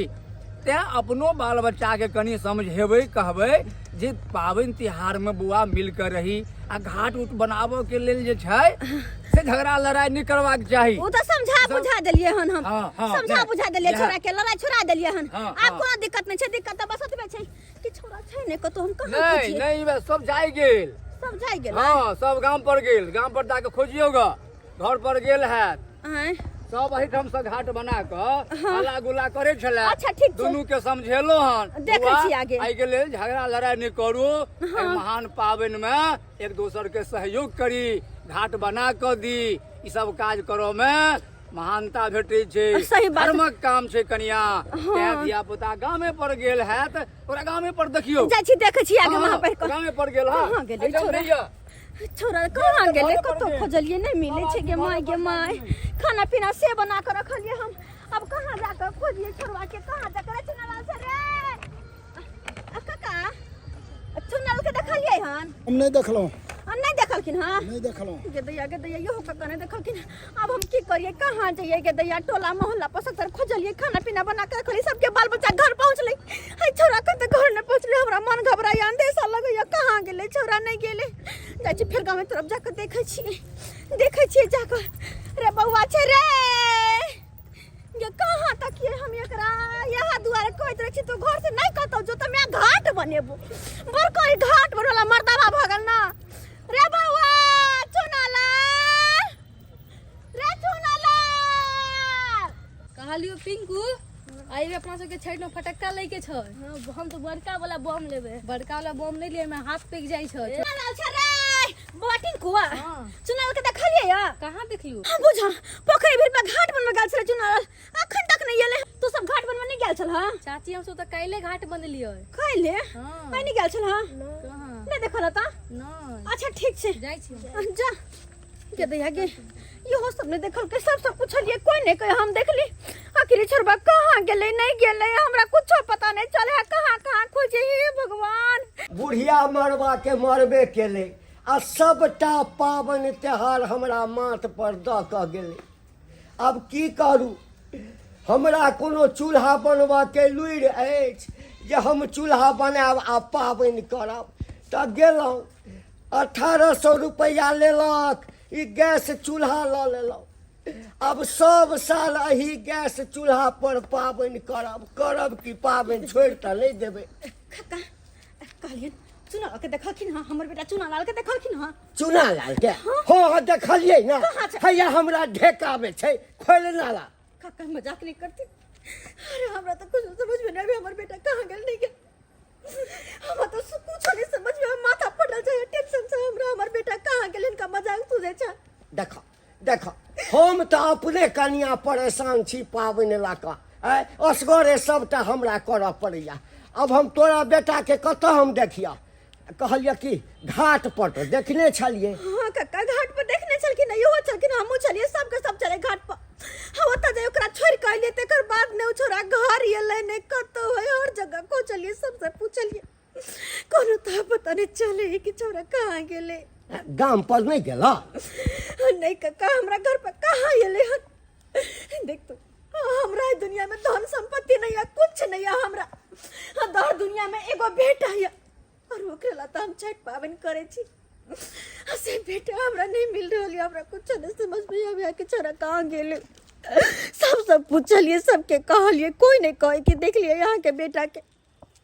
तेँ अपनो बाल बच्चाके कनि समझेबै, कहबै जे पाबनि तिहारमे बौआ मिल कऽ रही आ घाट उट बनाबऽ के लेल जे छै से झगड़ा लड़ाइ नहि करबाक चाही। ओ तऽ समझा बुझा देलियै हन हम। हाँ, हाँ, समझा नहि, बुझा देलियै इएह। छोरा के लड़ाइ छोड़ा देलियै हन। हाँ, आब हाँ। कोनो दिक्कत नहि छै, दिक्कत तऽ बस ओतबे छै कि छोरा छै ने कतौ, हम कहाँ नहि खोजियै? नहि, बस सब जाइ गेल। सब जाइ गेल? हाँ, सब गाम पर गेल, गाम पर जाके खोजियौ ग, घर पर गेल हैत। आँय सब एहिठाम से घाट बना कऽ हल्ला गुल्ला करै छलै। अच्छा, ठीक छै। दुनू के समझेलो हन, देखै बौआ, छी आगे। एहिके लेल झगड़ा लड़ाइ नहि करू, एहि महान पाबनि मे एक दोसर के सहयोग करी, घाट बना कऽ दी, ई सब काज करऽ मे महानता भेटै छै। सही बात। धर्मक काम छै कनिया। तें धिया पुता गामे पर गेल हैत, ओकरा गामे पर देखियौ। जाइ छी, देखै छी आगे। हाँ, वहाँ पर गामे पर गेल। हँ कहाँ गेलै एहिठाम छोरा? नहि यऽ। छोरा कहाँ गेलै? घरे पर कतौ गेल। खोजलियै नहि मिलै छै। गे माय गे माय, खाना पीना से बना कऽ रखलियै हम, अब कहाँ जाकऽ खोजियै छोरवा के? कहाँ जाकऽ रे चुनालाल से रे? आ काका, चुनालाल के देखलियै हन? हम नहि देखलहुँ। आ नहि देखलखिन हँ? नहि देखलहुँ। गे दैया गे दैया, इहो काका नहि देखलखिन। आब हम की करियै, कहाँ जइयै? गे दैया, टोला मोहल्ला पर सभतर खोजलियै, खाना पीना बना कऽ रखलियै, सबके बाल बच्चा घर पहुँचलै, है छौड़ा कतऽ घर नहि पहुँचलै। हमरा मन घबराइया, अंदेशा लगैया, कहाँ गेलै छौड़ा? नहि गेलै। जाइ छी फेर गाँव तरफ, जाकऽ देखै छियै, देखै छियै जाकऽ। रे बौआ छै रे, ये कहाँ तकिए हम एकरा? यहाँ दुआरे कहैत रहै छी तू घर से नहि कतौ जो तऽ मैं घाट बनेबो। बड़ कोई घाट बनवला मर्दाबा भऽ गेल ना। रे बौआ चुनालाल, रे चुनालाल। कहलियो पिंकू, आइ अपना सबके छठि में फटक्का लै के छै। हम तो बड़का वाला बम लेबे। बड़का वाला बम नहीं ले, में हाथ पेक जाइ छै। चुनालाल छै रे बौआ टिंकुआ, चुनालाल के देखलियै या? कहाँ देखलियो? हम बुझा पोखरि भीड़ पर घाट बनबे गेल छलै चुनालाल, अखन तक नहीं एलै। तू सब घाट बनबे नहीं गेल छल? हां चाची, हम सब तऽ काल्हि घाट बनेलियै। काल्हि? हां। आइ नहीं गेल छल? हां। कहाँ? नहीं देखल त? नहीं। अच्छा ठीक छै, जाइ छी। जा के दैया गे, इहो सब नहीं देखल के, सब सब पूछलिए कोई नहीं कहे हम देखली। आखिर छोड़बा कहाँ गेलै नहीं गेलै, हमरा कुछो पता नहीं चले है, कहाँ कहाँ खोजे। हे भगवान, बुढ़िया मरबा के मरबे केलै आ सबटा पाबनि त्योहार हमरा माथ पर दऽ कऽ गेलै। आब की करू? हमरा कोनो चूल्हा बनबऽके लुरि अछि जे हम चूल्हा बनायब आ पाबनि करब? तऽ गेलहुँ, 1800 रुपैआ लेलक, ई गैस चूल्हा लऽ लेलहुँ। आब सब साल एही गैस चूल्हा पर पाबनि करब। करब की पाबनि, छोड़ि तऽ नहि देबै। काका, कहलियनि चुना के देखलखिन हँ? हमर बेटा चुना लाल के देखलखिन हँ? चुना लाल के? हँ हँ, देखलियै ने। कहाँ छै? हैया हमरा ढेकामे छै, खोलि नाला। काका, मजाक नहीं करती। अरे हमरा तो कुछ समझ में नहीं आवे, हमर बेटा कहाँ गेल नहीं गेल, हमरा तो कुछ नहीं समझ में, माथा फटल छै टेंशन से हमरा। हमर बेटा कहाँ गेल, इनका मजाक सुझे छै। देख देख, हम तऽ अपने कनिया परेशान छी पाबनि लऽ कऽ, आँय, असगरे सबटा हमरा करऽ पड़ैया। आब हम तोरा बेटाके कतऽ हम देखियऽ? कहलियै कि घाट पर तऽ देखने छलियै। हाँ काका, घाट पर देखने छलखिन, इहो छलखिन, हमहूँ छलियै, सबके सब छलै घाट पर। हम ओतऽ जाय ओकरा छोड़ि कऽ अयलियै, तकर बाद ने ओ छोड़ा घर एलै ने कतौ है। हर जगह खोजलियै, सबसे पूछलियै, कोनो तऽ पता नहीं चले कि छोड़ा कहाँ गेलै। गाम पर नहि गेला? नहीं काका, हमरा घर पर कहाँ एलै हन। देख तो, हमरा ई दुनिया में धन संपत्ति नहीं है, कुछ नहीं है हमरा। हाँ, दर दुनिया में एगो बेटा है और ओकरे ला तो हम छठ पाबनि करै छी, आ से बेटा हमरा नहीं मिल रहल है। हमरा कुछ नहीं समझ में आवे कि छोरा कहाँ गेलै। सब सब पूछलिए, सबके कहलिए, कोई नहीं कहे कि देख लिये यहाँ के बेटा के।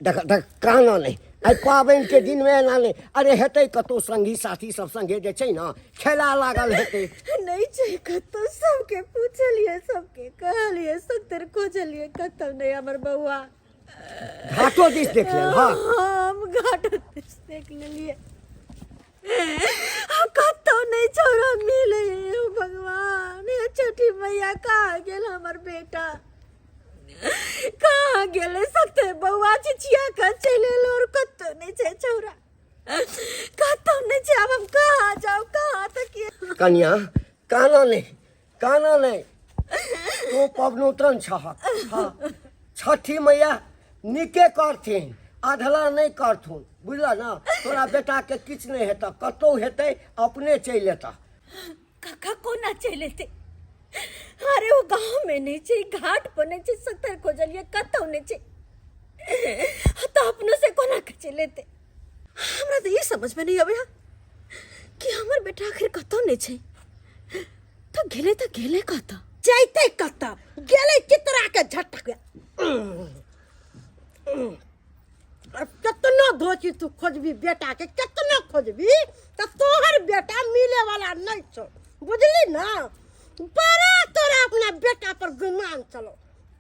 देख देख, काना नहि एहि पाबनिके दिनमे एना नहि। अरे हेतै कतहु संगी साथी सब संगे जे छै ने खेला लागल हेतै। नहीं छै कतौ, सबके पूछलिए, सबके कहलिए, सत्तर खोजलिए, कतौ नहीं हमर बउआ। घाटो दिस देख लेल? हाँ हम घाटो दिस देख लेलिए, कतौ नहीं छोरा मिले। हे भगवान, हे छठी मैया, कहाँ गेल हमर बेटा, कहाँ गेलै? सकते बौआ चिचिया कऽ चलि एल और कतौ नहीं छै छौरा, कतौ नहीं छै। आब हम कहाँ जाउ, कहाँ तक? कनिया, काना नहि, काना नहि, तू पबनौतन छहक। हाँ, छठी मैया नीके करथिन, अधला नहि करथुन, बुझल ने? तोरा बेटाके किछु नहि हेतह, कतहु हेतै अपने चलि एतह। काका, कोना चलि एतै? अरे ओ गाँव में नहीं छै, घाट पर नहीं छै, सत्तर खोजलिए कतौ नहीं छै, तऽ अपनो से कोना के चलि एतै? हमरा तऽ ई समझ में नहीं अबै कि हमर बेटा आखिर कतौ नहीं छै, तऽ गेलै तऽ गेलै कतऽ? जैतै कतऽ, गेलै चितरा के झटक। अब केतनो धोची तू खोजबी बेटा के, केतनो खोजबी तऽ तोहर बेटा मिले वाला नहीं छौ, बुझली ना? बड़ा तोरा अपना बेटा पर गुमान चलो।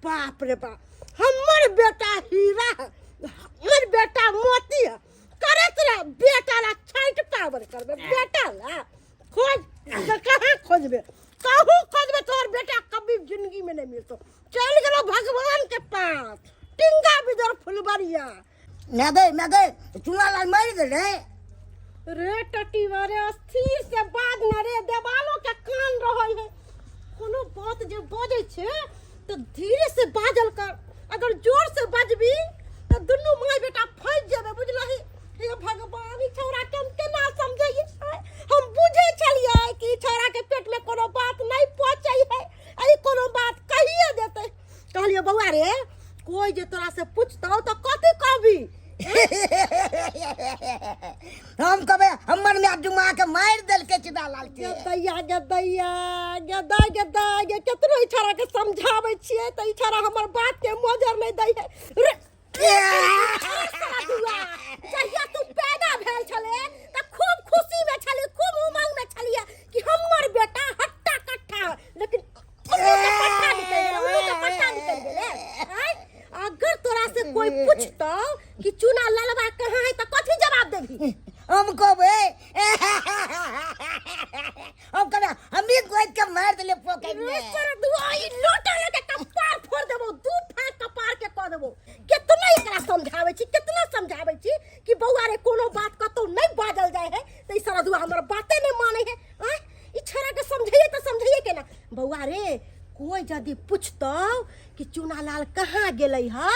बाप रे बाप, हमर बेटा हीरा है, हमर बेटा मोती है, करत रह बेटा ला छठि पाबनि करबे। बेटा ला खोज तऽ कहाँ खोजबे? कहूँ खोजबे तोहर बेटा कभी जिंदगी में नहीं मिलतो। चलि गेलो भगवान के पास, टिंगा बिदर फुलबरिया। मैं गए, चूना लाल मर गेलै। रे टटीवा रे, अस्थिर से बाज न रे, देवालो के कान रहै है। कोनो बात जे बजै छै तऽ धीरे से बाजल कर, अगर जोर से बाजबी तऽ दुनू माय बेटा फंसि जेबै, बुझलही? हे भगवान, ई छौड़ा के हम केना समझैयै? हम बुझै छलियै कि ई छौड़ा के पेट में कोनो बात नहि पचै है, आ ई कोनो बात कहिए देतै। कहलियै बौआ रे, कोई जे तोरा से पूछतौ तऽ कथी कहबी? हम कहबै हमर my डुमा के मारि देलकै चूना लाल के। गदैया गदैया गदा गदा गे, केतनो ई छौड़ा के समझाबै छियै तऽ ई छौड़ा हमर बात के मोजर नहि दै है। रे साला, जहिया तू पैदा भेल छले तऽ खूब खुशी में छली, खूब उमंग में छलियै कि हमर बेटा हट्टा कट्ठा, लेकिन उल्लू के पट्टा निकलि गेलै, उल्लू के पट्टा। ने हमही गोद के मारि देलियै पोखरि मे। तोरा दुआ ई लोटा लेके कपार फोड़ देबो, दू फाक कपार के कऽ देबो। केतना एकरा समझाबै छी, केतना समझाबै छी कि बौआ रे कोनो बात कतौ नहि बाजल जाइ है, तऽ ई सरदुआ हमर बाते नहि मानै है। आँय, ई छोरा के समझैए तऽ समझैए केना? बौआ रे, कोई यदि पूछतौ कि चूनालाल कहाँ गेलै ह,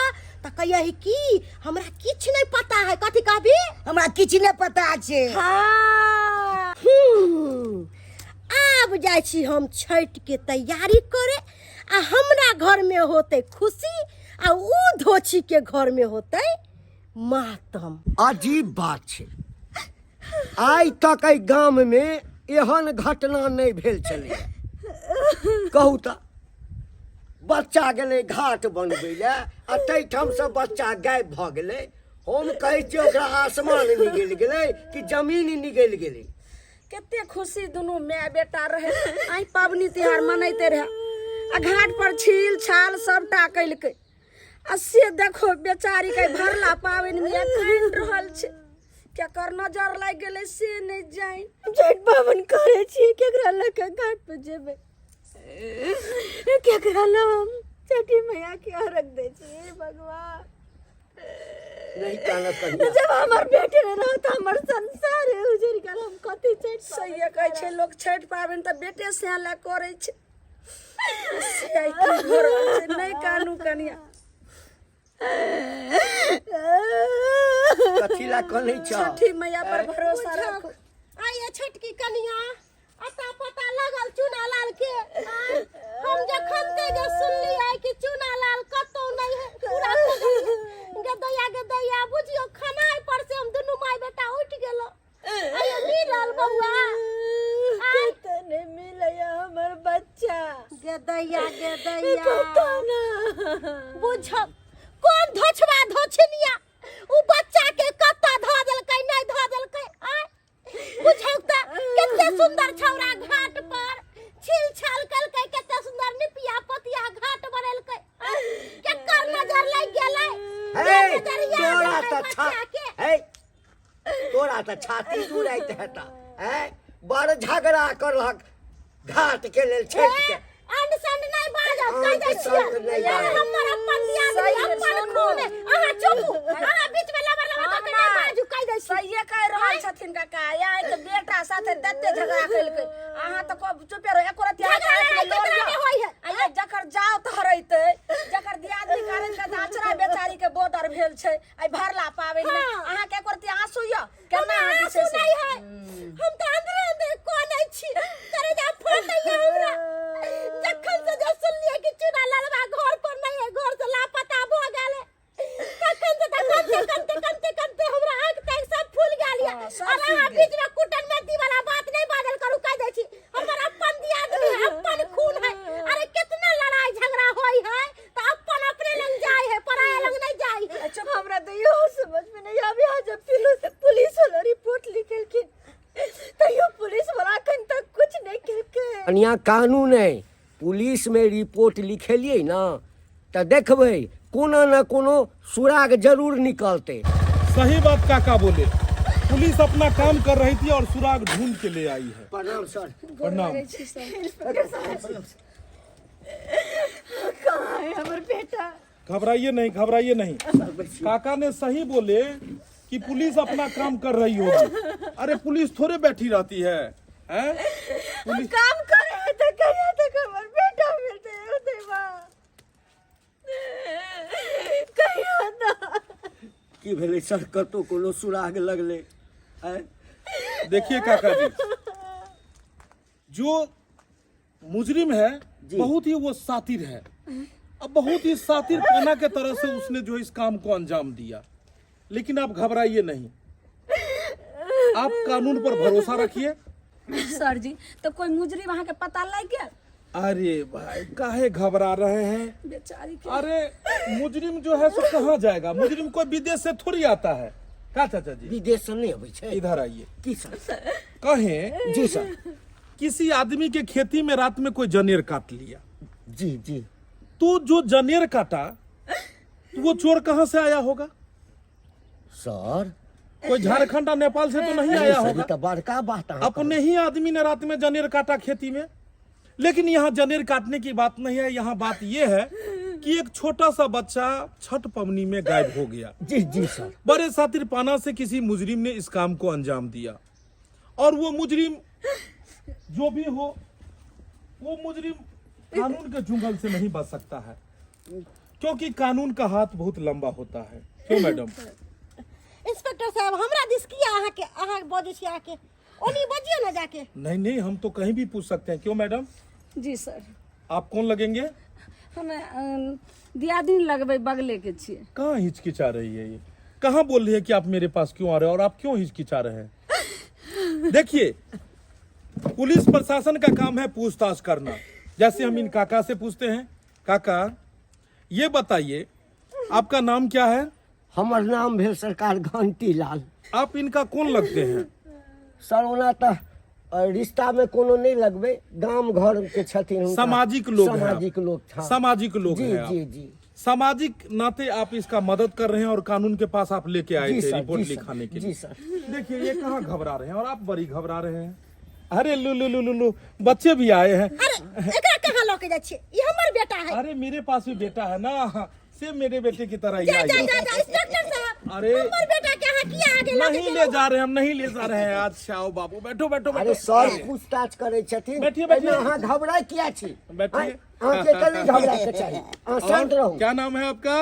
तऽ कहियही कि हमरा किछु नहि पता है। कथी कहबी? हमरा किछु नहि पता छै। हाँ, आब जाइ छी हम छठि के तैयारी करे, आ हमरा घर में होते खुशी आ ऊ धोछी के घर में होते मातम। अजीब बात छै, आइ तक एहि गाम में एहन घटना नहि भेल छलै। कहू तऽ, बच्चा गेलै घाट बनबै लए आ ताहिठामसँ बच्चा गायब भऽ गेलै। हम कहै छियै ओकरा आसमान निगलि गेलै कि जमीन निगलि गेलै? कते खुशी दुनू माय बेटा रहे, आइ पाबनि तिहार मनैते रहे आ घाट पर छील छाल सबटा केलकै, आ से देखो बेचारी के भरला पाबनि में कानि रहल छै। केकर नजर लागि गेलै से नहि जानि। छठि पाबनि करै छी, केकरा लऽ कऽ घाट पर जेबै? केकरा लऽ हम छठि मैया के अर्घ दै छी? हे भगवान, नहीं कानब कनिया। जब हमर बेटे नहि रहत, हमर संसार उजड़ गेल, हम कथी छठि पाबनि? सहिए कहै छै लोक, छठि पाबनि तऽ बेटे से लए करै छै, से आइ की भऽ रहल छै? नहि कानू कनिया। कथी लए कनै छ? छठि मैया पर भरोसा राखू। आइए छोटकी कनिया, अता पता लगल चूनालाल के? आँय, हम जखन ते जे सुनलियै कि चूनालाल कतौ नहि है, पूरा खोजलियै। गदैया गदैया, बुझियौ खनाइ पर से हम दुनू माय बेटा उठि गेलहुँ। आइयो मिलल बौआ? आँय, कतऽ नहि मिलैया हमर बच्चा। गदैया गदैया, कतऽ ना बुझब कोन धोछवा धोछनिया उ बच्चा के कतऽ धऽ देलकै, नहि धऽ देलकै। आँय, बुझौ तऽ कते सुंदर छौड़ा घाट पर छिल छाल कलकै, कते सुंदर निपिया पोतिया घाट बनेलकै। आँय, केकर नजर लागि गेलै? हे, नजरिया तोरा देलकै तऽ छा बच्चा के। हे, तोरा तऽ छाती जुड़ैत हेता। हैं, बड़ झगड़ा करलक घाट के लेल छठि के। अंड संड नहि बाजब, कहि दै अंड छियै। संड नहि ए, बाजब। हमर अपन दियादनी, सही है, अपन सुनू। खून है। अहाँ चुप, अहाँ बीच में लबर लबर कऽ के नहि बाजू, कहि दै छी। सहिए कहि रहल छथिन काका। आइ के बेटा साथे तते झगड़ा केलकै, अहाँ तऽ चुपे रहो, एको रत्ती झगड़ा अहाँके आँखिमे लड़ाइ लोर केकरा यऽ। नहि होइ है? आ ये जकर जाउ धरेतै, जकर दियादनी कारण के अचरा बेचारी के बोदर भेल छै आइ भरला पाबनि मे, हाँ। अहाँके एको रत्ती आंसू यऽ? केना हमरा अहाँ जे आंसू छै से- नहि है, हम तऽ अंदरे अंदरे कानै छी, करेजा फटैया हमरा। जखन से जे सुनलियै कि चूना ललवा घर पर नहीं है, घर से लापता भऽ गेल है, तखन से तऽ कनते कनते कनते कनते हमरा आँख ताँख सब फूल गेल यऽ। हाँ, सब और अहाँ सूखि गेल। बीच में कुटन मेथी वाला बात नहीं बाजल करू, कहि दै छी। हमर अपन दियादनी है, अपन खून है। अरे कितना लड़ाई झगड़ा होई है तऽ अपन अपने लग जाय है, पराया लग नहीं जाय है। अच्छा, हमरा तऽ इहो समझ में नहीं आवे है, जब पुलिस वाला रिपोर्ट लिखेलखिन तैयो पुलिस वाला अखन तक कुछ नहीं केलकै। कनिया, कानून है, पुलिस में रिपोर्ट लिखेलियै ना तऽ देखबै कोनो न कोनो सुराग जरूर निकलतै। सही बात काका बोले, पुलिस अपना काम कर रही थी और सुराग ढूंढ के ले आई है। प्रणाम सर। प्रणाम। कहाँ है हमर बेटा? घबराइए नहीं, घबराइए नहीं। काका ने सही बोले कि पुलिस अपना काम कर रही होगी। अरे पुलिस थोड़े बैठी रहती है, हैं? पुलिस काम करे है तो कहिया तक हमर बेटा मिलते है देवा, कहिया ना? की भेलै सर, कतौ कोनो सुराग लगलै? आँय? देखिए काका जी, जो मुजरिम है जी। बहुत ही वो सातिर है। अब बहुत ही सातिर पना के तरह से उसने जो इस काम को अंजाम दिया, लेकिन आप घबराइए नहीं, आप कानून पर भरोसा रखिए। सर जी, तो कोई मुजरिम अहाँके पता लागि गेल? अरे भाई, काहे घबरा रहे हैं? बेचारी के अरे मुजरिम जो है सो कहाँ जाएगा? मुजरिम कोई विदेश से थोड़ी आता है। का चाचा जी? विदेश से नहीं अबै छै। इधर आइए। की सर? कहें। जी सर। किसी आदमी के खेती में रात में कोई जनेर काट लिया। जी जी। तो जो जनेर काटा, तो वो चोर कहाँ से आया होगा? सर, कोई झारखंड और नेपाल से तो नहीं आया सर, ई होगा। तऽ बड़का बात अहाँ अपने ही आदमी ने रात में जनेर काटा खेती में। लेकिन यहाँ जनेर काटने की बात नहीं है, यहाँ बात यह है कि एक छोटा सा बच्चा छठ पवनी में गायब हो गया। जी जी सर। बड़े सातिरपाना से किसी मुजरिम ने इस काम को अंजाम दिया, और वो मुजरिम जो भी हो, वो मुजरिम कानून के जुंगल से नहीं बच सकता है, क्योंकि कानून का हाथ बहुत लंबा होता है। क्यों मैडम? इंस्पेक्टर साहब, हमरा दिस किया अहाँ के, अहाँ बजै छी अहाँ के ओनी बजियो ना जाके। नहीं नहीं, हम तो कहीं भी पूछ सकते हैं। क्यों मैडम? जी सर। आप कौन लगेंगे? हम दियादिनी लगबै, बगले के छियै। कहाँ हिचकिचा रही है ये? कहाँ बोल रही है कि आप मेरे पास क्यों आ रहे हो और आप क्यों हिचकिचा रहे हैं? देखिए, पुलिस प्रशासन का काम है पूछताछ करना। जैसे हम इन काका से पूछते हैं, काका ये बताइए आपका नाम क्या है? हमर नाम भेल सरकार घंटी लाल। आप इनका कौन लगते हैं? सर, ओना तऽ रिश्ता में कोनो नहीं लगबे, गाम घर के छथिन हुनका। सामाजिक लोग हैं आप। सामाजिक लोग था। सामाजिक लोग जी हैं आप। जी जी। सामाजिक नाते आप इसका मदद कर रहे हैं और कानून के पास आप लेके आए जी थे सर, रिपोर्ट जी सर, लिखाने के जी लिए। सर। देखिए ये कहाँ घबरा रहे हैं और आप बड़ी घबरा रहे हैं। अरे लू लू लू लू लू, बच्चे भी आए हैं। अरे एकरा कहाँ लऽ के जाइ छियै? ई हमर बेटा है। अरे मेरे पास भी बेटा है ना, सेम मेरे बेटे की तरह ही जा आई जा है। जा जा इंस्पेक्टर साहब, अरे। हमर बेटा के अहाँ किया आगे लऽ के नहीं ले जा रहे हैं, हम नहीं ले जा रहे हैं। अच्छा आओ बाबू, बैठो बैठो अरे बैठो। सर पूछताछ करै छथिन। बैठिए, बैठिए। एहिमे अहाँ घबराय किया छी? बैठिए। आँय, अहाँके तऽ नहि घबराय के चाही, अहाँ शांत और रहू। क्या नाम है आपका?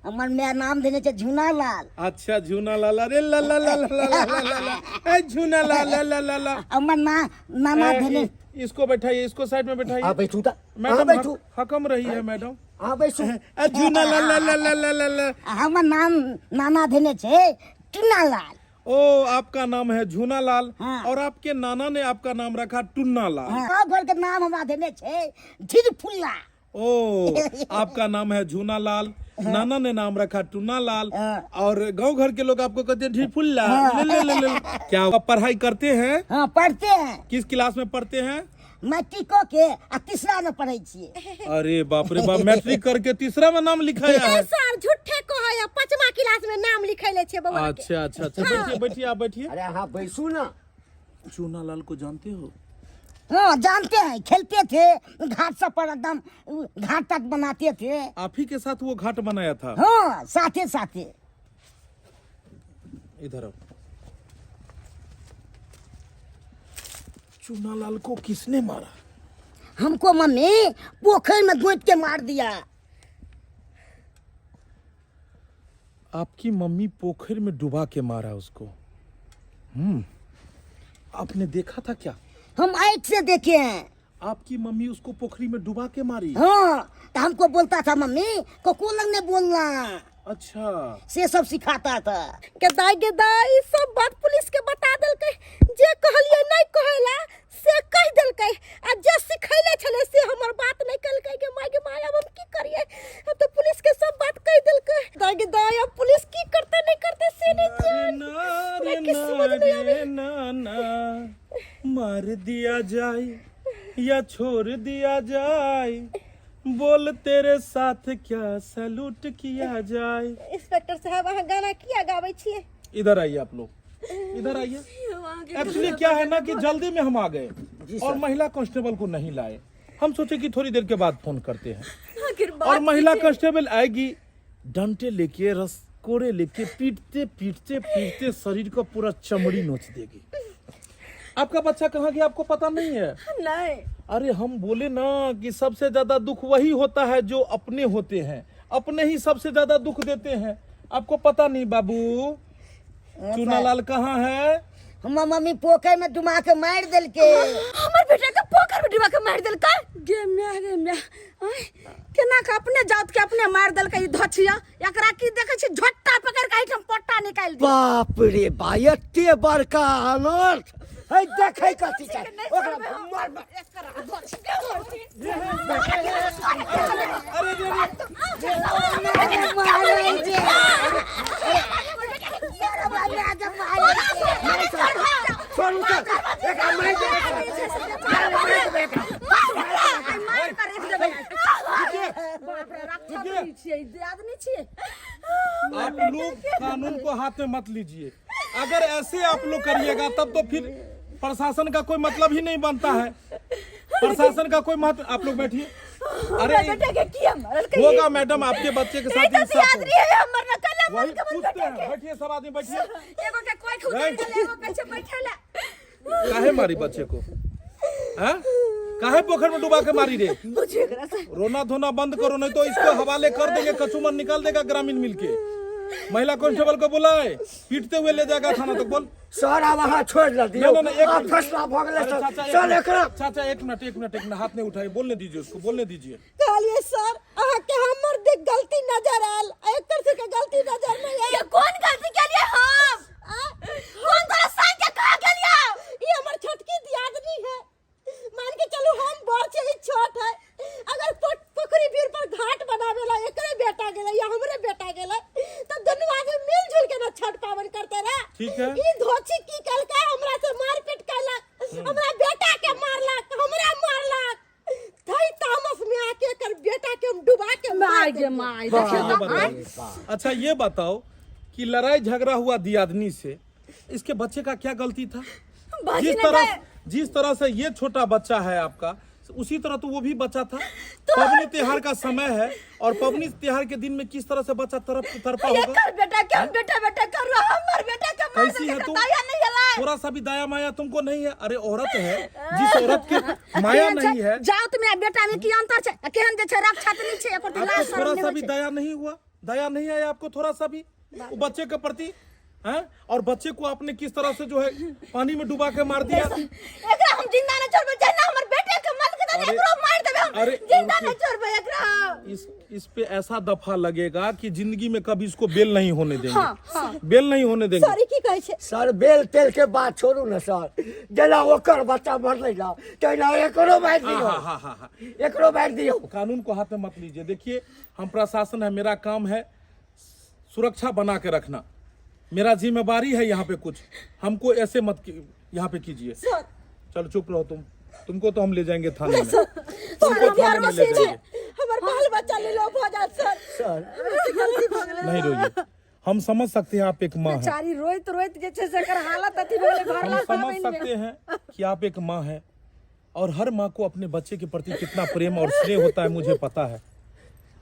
हमर माय नाम देने छै झूना लाल। अच्छा झूना लाल। अरे ला ला ला ला ला ला ला ला, ए झूना लाल ला ला ला ला। हमर ना नाना ए, देने। इसको बैठाइए, इसको साइड में बैठाइए। आ बैठू तऽ, अहाँ मैडम बैठू। हकम रही है मैडम। अहाँ बैसू। ए झूना लाल ला ला ला ला ला ला। हमर नाम नाना देने छै टुन्ना लाल। ओ आपका नाम है झूना लाल। हाँ। और आपके नाना ने आपका नाम रखा टुन्ना लाल। हाँ, घर के नाम हमरा देने छै झिरफुल्ला। ओ आपका नाम है झूना लाल, नाना ने नाम रखा टुन्ना लाल, हाँ। और गांव घर के लोग आपको कहते हैं ढीफुल्ला। ले ले ले ले। क्या आप पढ़ाई करते हैं? हाँ पढ़ते हैं। किस क्लास में पढ़ते हैं? मैट्रिको के आ तीसरा में पढ़ै छियै। अरे बाप रे बाप, मैट्रिक करके तीसरा में नाम लिखाया है। सर झूठे कहै है, पांचवा क्लास में नाम लिखैले छै बउआ के। अच्छा अच्छा अच्छा, बैठिए बैठिए, आप बैठिए। अरे अहाँ बैसू ना। चूना लाल को जानते हो? हाँ जानते हैं, खेलते थे घाट सब पर, एकदम घाट तक बनाते थे। आप ही के साथ वो घाट बनाया था? हाँ साथे साथे। इधर आओ। चूना लाल को किसने मारा? हमको मम्मी पोखर में गोद के मार दिया। आपकी मम्मी पोखर में डुबा के मारा उसको? आपने देखा था क्या? हम आँख से देखे हैं। आपकी मम्मी उसको पोखरी में डुबा के मारी? हाँ, तो हमको बोलता था मम्मी को लगने बोलना। अच्छा। से सब सिखाता था। गेदाई गेदाई सब बात पुलिस के बता देलकै, जे कहलियै नहीं कहेला से कह देलकै, आ जे सिखैले छलै से हमर बात नहीं कहलकै। गे माय गे माय, अब हम की करियै? अब तो पुलिस के सब बात कह देलकै। दाई गे दाई, अब पुलिस की करते नहीं करते से नहीं जान। ना रे हमरा किछु समझ ना नहीं आवे। रे ना ना, मार दिया जाए या छोड़ दिया जाए, बोल तेरे साथ क्या सैल्यूट किया जाए। इंस्पेक्टर साहब अहाँ गाना किया गाबै छियै? इधर आइए आप लोग, इधर आइए। एक्चुअली क्या है ना कि जल्दी में हम आ गए और महिला कांस्टेबल को नहीं लाए। हम सोचे कि थोड़ी देर के बाद फोन करते हैं, और महिला कांस्टेबल आएगी डंडे लेके, रस कोड़े लेके, पीटते पीटते पीटते शरीर का पूरा चमड़ी नोच देगी। आपका बच्चा कहाँ गया आपको पता नहीं है? नहीं। अरे हम बोले ना कि सबसे ज्यादा दुख वही होता है जो अपने होते हैं, अपने ही सबसे ज्यादा दुख देते हैं। आपको पता नहीं बाबू चूनालाल कहाँ है? हमर मम्मी पोखर में डुबा के मार देलके। हमर बेटा के पोखर में डुबा के मार देलकै। गे म्या गे म्या, आँय, केना के अपने जात के अपने मार देलकै ई धछिया। एकरा की देखै छी, झोट्टा पकड़ के एहिठाम पट्टा निकालि दियौ। बाप रे बा, एते बड़का अनर्थ है, देखै कथी छै ओकरा मार मार। छोड़ू सर, एकरा मारि देबै, मारि देबै एकरा। मार कर रख देबै। बाप रे, राक्षस छियै, आदमी छियै। आप लोग कानून को हाथ में मत लीजिए। अगर ऐसे आप लोग करिएगा तब तो फिर प्रशासन का कोई मतलब ही नहीं बनता है। प्रशासन का कोई महत्व। आप लोग बैठिए। अरे बेटा के किया मारल के होगा मैडम, आपके बच्चे के साथ तो इंसाफ याद होगा। रही है हमर न कल वही पूछते हैं, बैठिए सब आदमी बैठिए। एगो के कोई खुद राइट। एगो के छै बैठेला। काहे मारी बच्चे को? हाँ? काहे पोखर में डुबा के मारी रे? पूछिए एकरा से। रोना धोना बंद करो, नहीं तो इसको हवाले कर देंगे, कचूमर निकाल देगा ग्रामीण मिलके। महिला कांस्टेबल को बुलाए, पीटते हुए ले जाएगा थाना तक। बोल सर आब अहाँ छोड़ि न दियौ। नहीं, नहीं, एक आब मिनट। फैसला भऽ गेलै अरे सर। चाचा, एक सर मिनट, एकरा चाचा एक मिनट, एक मिनट, एक मिनट, हाथ नहीं उठाइए, बोलने दीजिए उसको, बोलने दीजिए। कहलिए सर अहाँ के हमर देख गलती नजर आयल, एकर से के गलती नजर नहीं आयल। ये कौन गलती के लिए हम कौन तोरा संग के कहा गेलियो? ये हमर छोटकी दियादनी है, मान के चलू हम बड़ छे, ई छोट है। अगर पोखरी भीड़ पर घाट बनावेला एकरे बेटा गेलै या हमरे बेटा गेलै तो दुनू आदमी मिलजुल के ना छठ पावन करते रहे। ठीक है। ई धोछी की कलका हमरा से मारपीट कैलक, हमरा बेटा के मारलक, हमरा मारलक। थई तामस में आके एकर बेटा के हम डुबा के मार माय गे देलियै। माय, अच्छा, देखियौ ये तऽ। बताओ, अच्छा ये बताओ कि लड़ाई झगड़ा हुआ दियादनी से, इसके बच्चे का क्या गलती था? बाजी जिस ने तरह कहा- जिस तरह से ये छोटा बच्चा है आपका, उसी तरह तो वो भी बच्चा था। पवनी त्योहार का समय है और पवनी त्योहार के दिन में किस तरह से बच्चा तरफ तरपा ये होगा? कर बेटा के हम बेटा बेटा कर रहा, हमर बेटा के मार कैसी है देलकै, तू? दया नहीं अला। थोड़ा सा भी दया माया तुमको नहीं है। अरे औरत है, जिस औरत के माया केहन छै? नहीं है, जाउत में आ बेटा में की अंतर छै? आ केहन जे छै रक्षा तऽ नहि छै एकर, तऽ आपको लाज शरम थोड़ा नहि सा होइ भी छै। दया नहीं हुआ? दया नहीं आया आपको थोड़ा सा भी वो बच्चे के प्रति? हैं? और बच्चे को आपने किस तरह से जो है पानी में डुबा के मार दिया। एकरा हम जिंदा न छोड़बै, जहिना हमर बेटे के मल के अरे- एकरो मार देबै हम। अरे जिंदा न उनके- छोड़बै एकरा। इस पे ऐसा दफा लगेगा कि जिंदगी में कभी इसको बेल नहीं होने देंगे। हाँ, हाँ। बेल नहीं होने देंगे। सॉरी की कहै छै सर बेल तेल के बात छोड़ू ने सर, जेना ओकर बच्चा मरलै ना तहिना एकरो मारि हाँ दियौ। हाँ हाँ हाँ हाँ एकरो मारि दियौ। कानून को हाथ में मत लीजिए। देखिए हम प्रशासन है, मेरा काम है सुरक्षा बना के रखना, मेरा जिम्मेवारी है यहाँ पे कुछ, हमको ऐसे मत यहाँ पे कीजिए। चलो चुप रहो तुम, तुमको तो हम ले जाएंगे थाने में, तुमको थाने में ले जाएंगे। हमर बाल बच्चा ले लो भऽ जात सर। सर नहीं रोइए, हम समझ सकते हैं आप एक माँ हैं। बेचारी रोइत रोइत जे छै से एकर हालत अथी भऽ गेलै हम भरला समझ पाबनि मे। सकते हैं कि आप एक माँ हैं और हर माँ को अपने बच्चे के प्रति कितना प्रेम और स्नेह होता है मुझे पता है।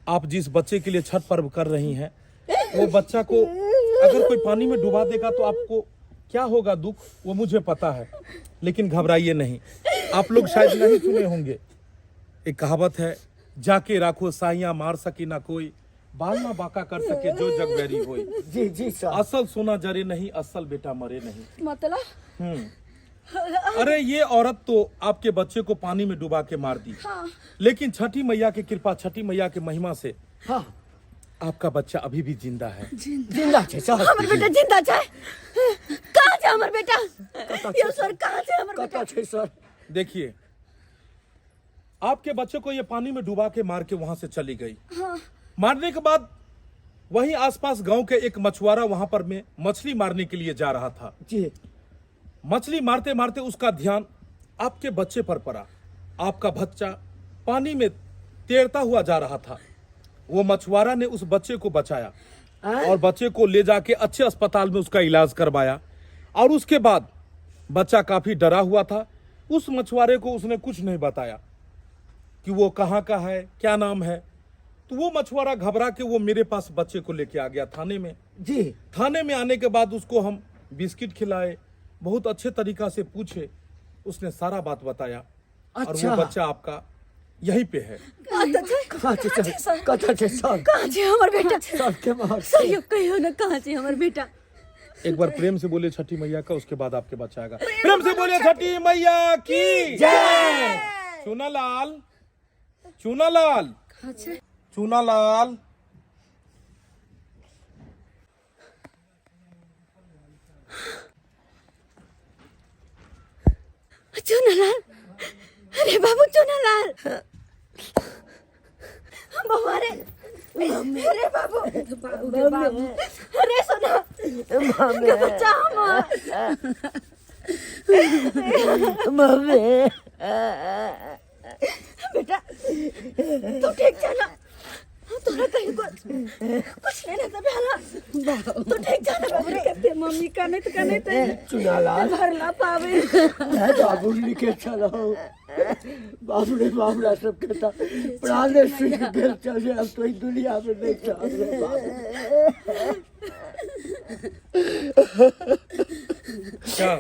आप जिस बच्चे के लिए छठ पर्व कर रही हैं, वो बच्चा को अगर कोई पानी में डुबा देगा तो आपको क्या होगा दुख, वो मुझे पता है। लेकिन घबराइए नहीं, आप लोग शायद नहीं सुने होंगे, एक कहावत है, जाके राखो साइयां मार सके ना कोई, बाल ना बाका कर सके जो जग बैरी होई। जी जी सर। असल सोना जरे नहीं, असल बेटा मरे नहीं। मतलब? अरे ये औरत तो आपके बच्चे को पानी में डुबा के मार दी। हाँ। लेकिन छठी मैया की कृपा, छठी मैया के महिमा से हाँ। आपका बच्चा अभी भी जिंदा है। जिंदा छै सर। हमर बेटा जिंदा छै? कहाँ छै हमर बेटा? यो सर कहाँ छै हमर बेटा? कतऽ छै सर? देखिए आपके बच्चे को ये पानी में डुबा के मार के वहां से चली गई। हाँ। मारने के बाद वहीं आसपास गांव के एक मछुआरा वहां पर में मछली मारने के लिए जा रहा था। जी। मछली मारते मारते उसका ध्यान आपके बच्चे पर पड़ा। आपका बच्चा पानी में तैरता हुआ जा रहा था। वो मछुआरा ने उस बच्चे को बचाया और बच्चे को ले जाके अच्छे अस्पताल में उसका इलाज करवाया। और उसके बाद बच्चा काफी डरा हुआ था। उस मछुआरे को उसने कुछ नहीं बताया कि वो कहाँ का है, क्या नाम है। तो वो मछुआरा घबरा के वो मेरे पास बच्चे को लेके आ गया थाने में। जी। थाने में आने के बाद उसको हम बिस्किट खिलाए, बहुत अच्छे तरीका से पूछे, उसने सारा बात बताया। और अच्छा। वो बच्चा आपका यहीं पे है। कहाँ छै सर? कतऽ छै सर? कहाँ छै हमर बेटा? सर के मार सर यो कहियो न कहाँ छै हमर बेटा? एक बार प्रेम से बोले छठी मैया का, उसके बाद आपके बच्चा आएगा। प्रेम से बोले छठी मैया की जय। चूनालाल, चूनालाल, चूनालाल, चुनालाल, अरे बाबू चुनालाल, बउआ रे, अरे बाबू, अरे सोना के बच्चा हमर। मम्मी। बेटा तू ठीक छ ना? तोरा कहीं कुछ कुछ नहीं ना भेला तू ठीक जा ना बाबू कते मम्मी कनैत कनैत चुनालाल भरला पावे बाबू लिखे छलहुँ बाप रे बाप हमरा सबके तऽ प्राणे सुखि गेल छल जे आब तो ई दुनियामे नहि छल रे बाप। क्या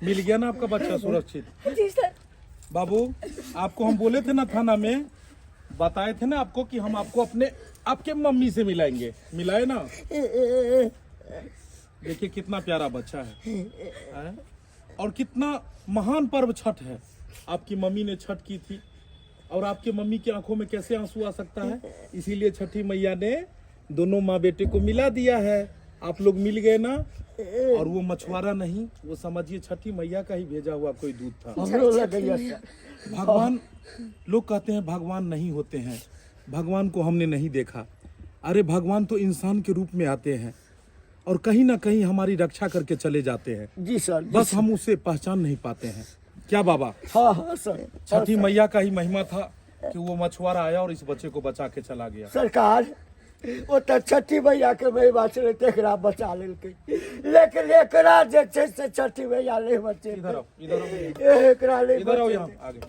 मिल गया ना आपका बच्चा सुरक्षित जी सर बाबू आपको हम बोले थे ना थाना में बताए थे ना आपको कि हम आपको अपने आपके मम्मी से मिलाएंगे मिलाए ना देखिए कितना प्यारा बच्चा है हैं? और कितना महान पर्व छठ है आपकी मम्मी ने छठ की थी और आपके मम्मी की आंखों में कैसे आंसू आ सकता है इसीलिए छठी मैया ने दोनों माँ बेटे को मिला दिया है आप लोग मिल गए ना और वो मछुआरा नहीं वो समझिए छठी मैया का ही भेजा हुआ कोई दूध था हमरो लगैया सर भगवान लोग कहते हैं भगवान नहीं होते हैं भगवान को हमने नहीं देखा अरे भगवान तो इंसान के रूप में आते हैं और कहीं ना कहीं हमारी रक्षा करके चले जाते हैं जी सर जी बस हम उसे पहचान नहीं पाते हैं क्या बाबा हाँ हाँ सर छठी मैया का ही महिमा था कि वो मछुआरा आया और इस बच्चे को बचा के चला गया सरकार ओतऽ छठी मैयाके महिमा छलै तकरा बचा लेलकै लेकिन एकरा जे छै से छठी मैया नहि इधर आओ बचेतै इधर आओ एकरा नहि इधर आओ यहाँ बचेतै आगे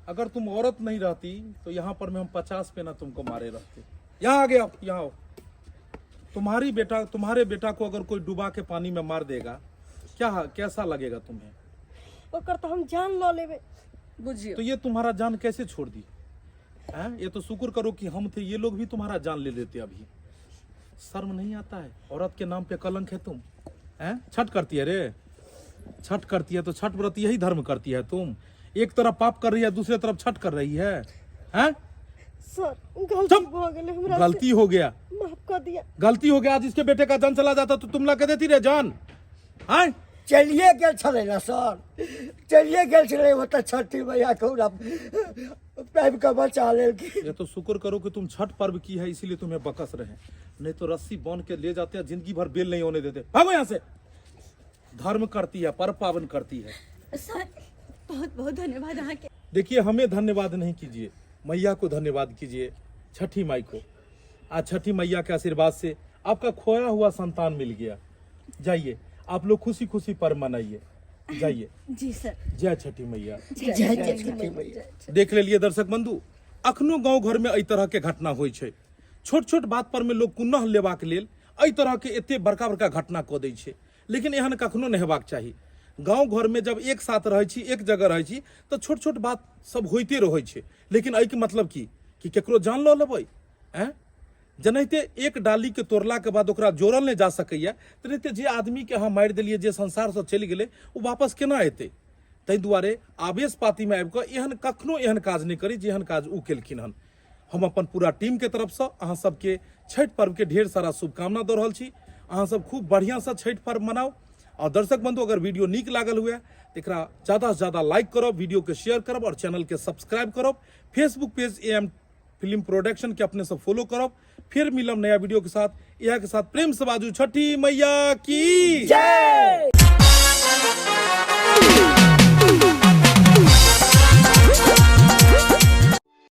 अगर तुम औरत नहीं रहती तो यहाँ पर में हम 50 पे ना तुमको मारे रहते यहाँ आगे आओ यहाँ आओ तुम्हारी बेटा तुम्हारे बेटा को अगर कोई डुबा के पानी में मार देगा क्या कैसा लगेगा तुम्हें ओकर तऽ हम जान लऽ लेबै बुझियो तो ये तुम्हारा जान कैसे छोड़ दी हैं ये तो शुक्र करो कि हम थे ये लोग भी तुम्हारा जान ले लेते अभी शर्म नहीं आता है औरत के नाम पे कलंक है तुम हैं छठ करती है रे छठ करती है तो छठ व्रत यही धर्म करती है तुम एक तरफ पाप कर रही है दूसरे तरफ छठ कर रही है हैं सर गलती चुप। भऽ गेलै हमरा से। गलती हो गया माफ कऽ दिअ गलती हो गया आज इसके बेटे का जान चला जाता तो तुम ला के देती रे जान हैं चलिए गेल छलै ने सर चलिए गेल छलै ओतऽ छठी मैयाके हमरा पाबि कऽ बचा लेलखिन ये तो शुक्र करो कि तुम छठ पर्व की है इसीलिए तुम्हें बकस रहे नहीं तो रस्सी बांध के ले जाते हैं जिंदगी भर बेल नहीं होने देते भागो यहाँ से धर्म करती है पर्व पावन करती है सर बहुत बहुत धन्यवाद अहाँके देखिए हमें धन्यवाद नहीं कीजिए मैया को धन्यवाद कीजिए छठी माई को आज छठी मैया के आशीर्वाद से आपका खोया हुआ संतान मिल गया जाइए आप लोग खुशी खुशी पर्व मनाइए जाइए जी सर जय छठी मैया जय छठी मैया देख लेलिए दर्शक बंधु अखनो गांव घर में एहि तरह के घटना होइ छै छोट छोट बात पर में लोग कुनह लेबाक लेल एहि तरह के एते बड़का बड़का घटना कऽ दै छै लेकिन एहन कखनो नहि हेबाक चाही गाँव घर में जब एक साथ रहै छी एक जगह रहै छी तऽ छोट छोट बात सब होइते रहै छै लेकिन एहिके मतलब की कि केकरो जान लऽ लेबै आँय जेनाहिते एक डालीके तोड़लाके बाद ओकरा जोड़ल नहि जा सकैए तेनाहिते जे आदमीके अहाँ मारि देलियै जे संसारसँ चलि गेलै ओ वापस केना एतै ताहि दुआरे आवेश पातीमे आबि कऽ एहन कखनो एहन काज नहि करी जे एहन काज ओ केलखिन हन हम अपन पूरा टीमके तरफसँ अहाँ सबके छठि पर्वके ढेर सारा शुभकामना दऽ रहल छी अहाँ सब खूब बढ़िआँसँ छठि पर्व मनाउ और दर्शक बंधु अगर वीडियो नीक लागल हुए तो एकरा ज़्यादा से ज़्यादा लाइक करब वीडियो के शेयर करब और चैनल के सब्सक्राइब करब Facebook page A M film production के अपने सब फॉलो करब फिर मिलब नया वीडियो के साथ यह के साथ प्रेम से बाजू छठी मैया की जय।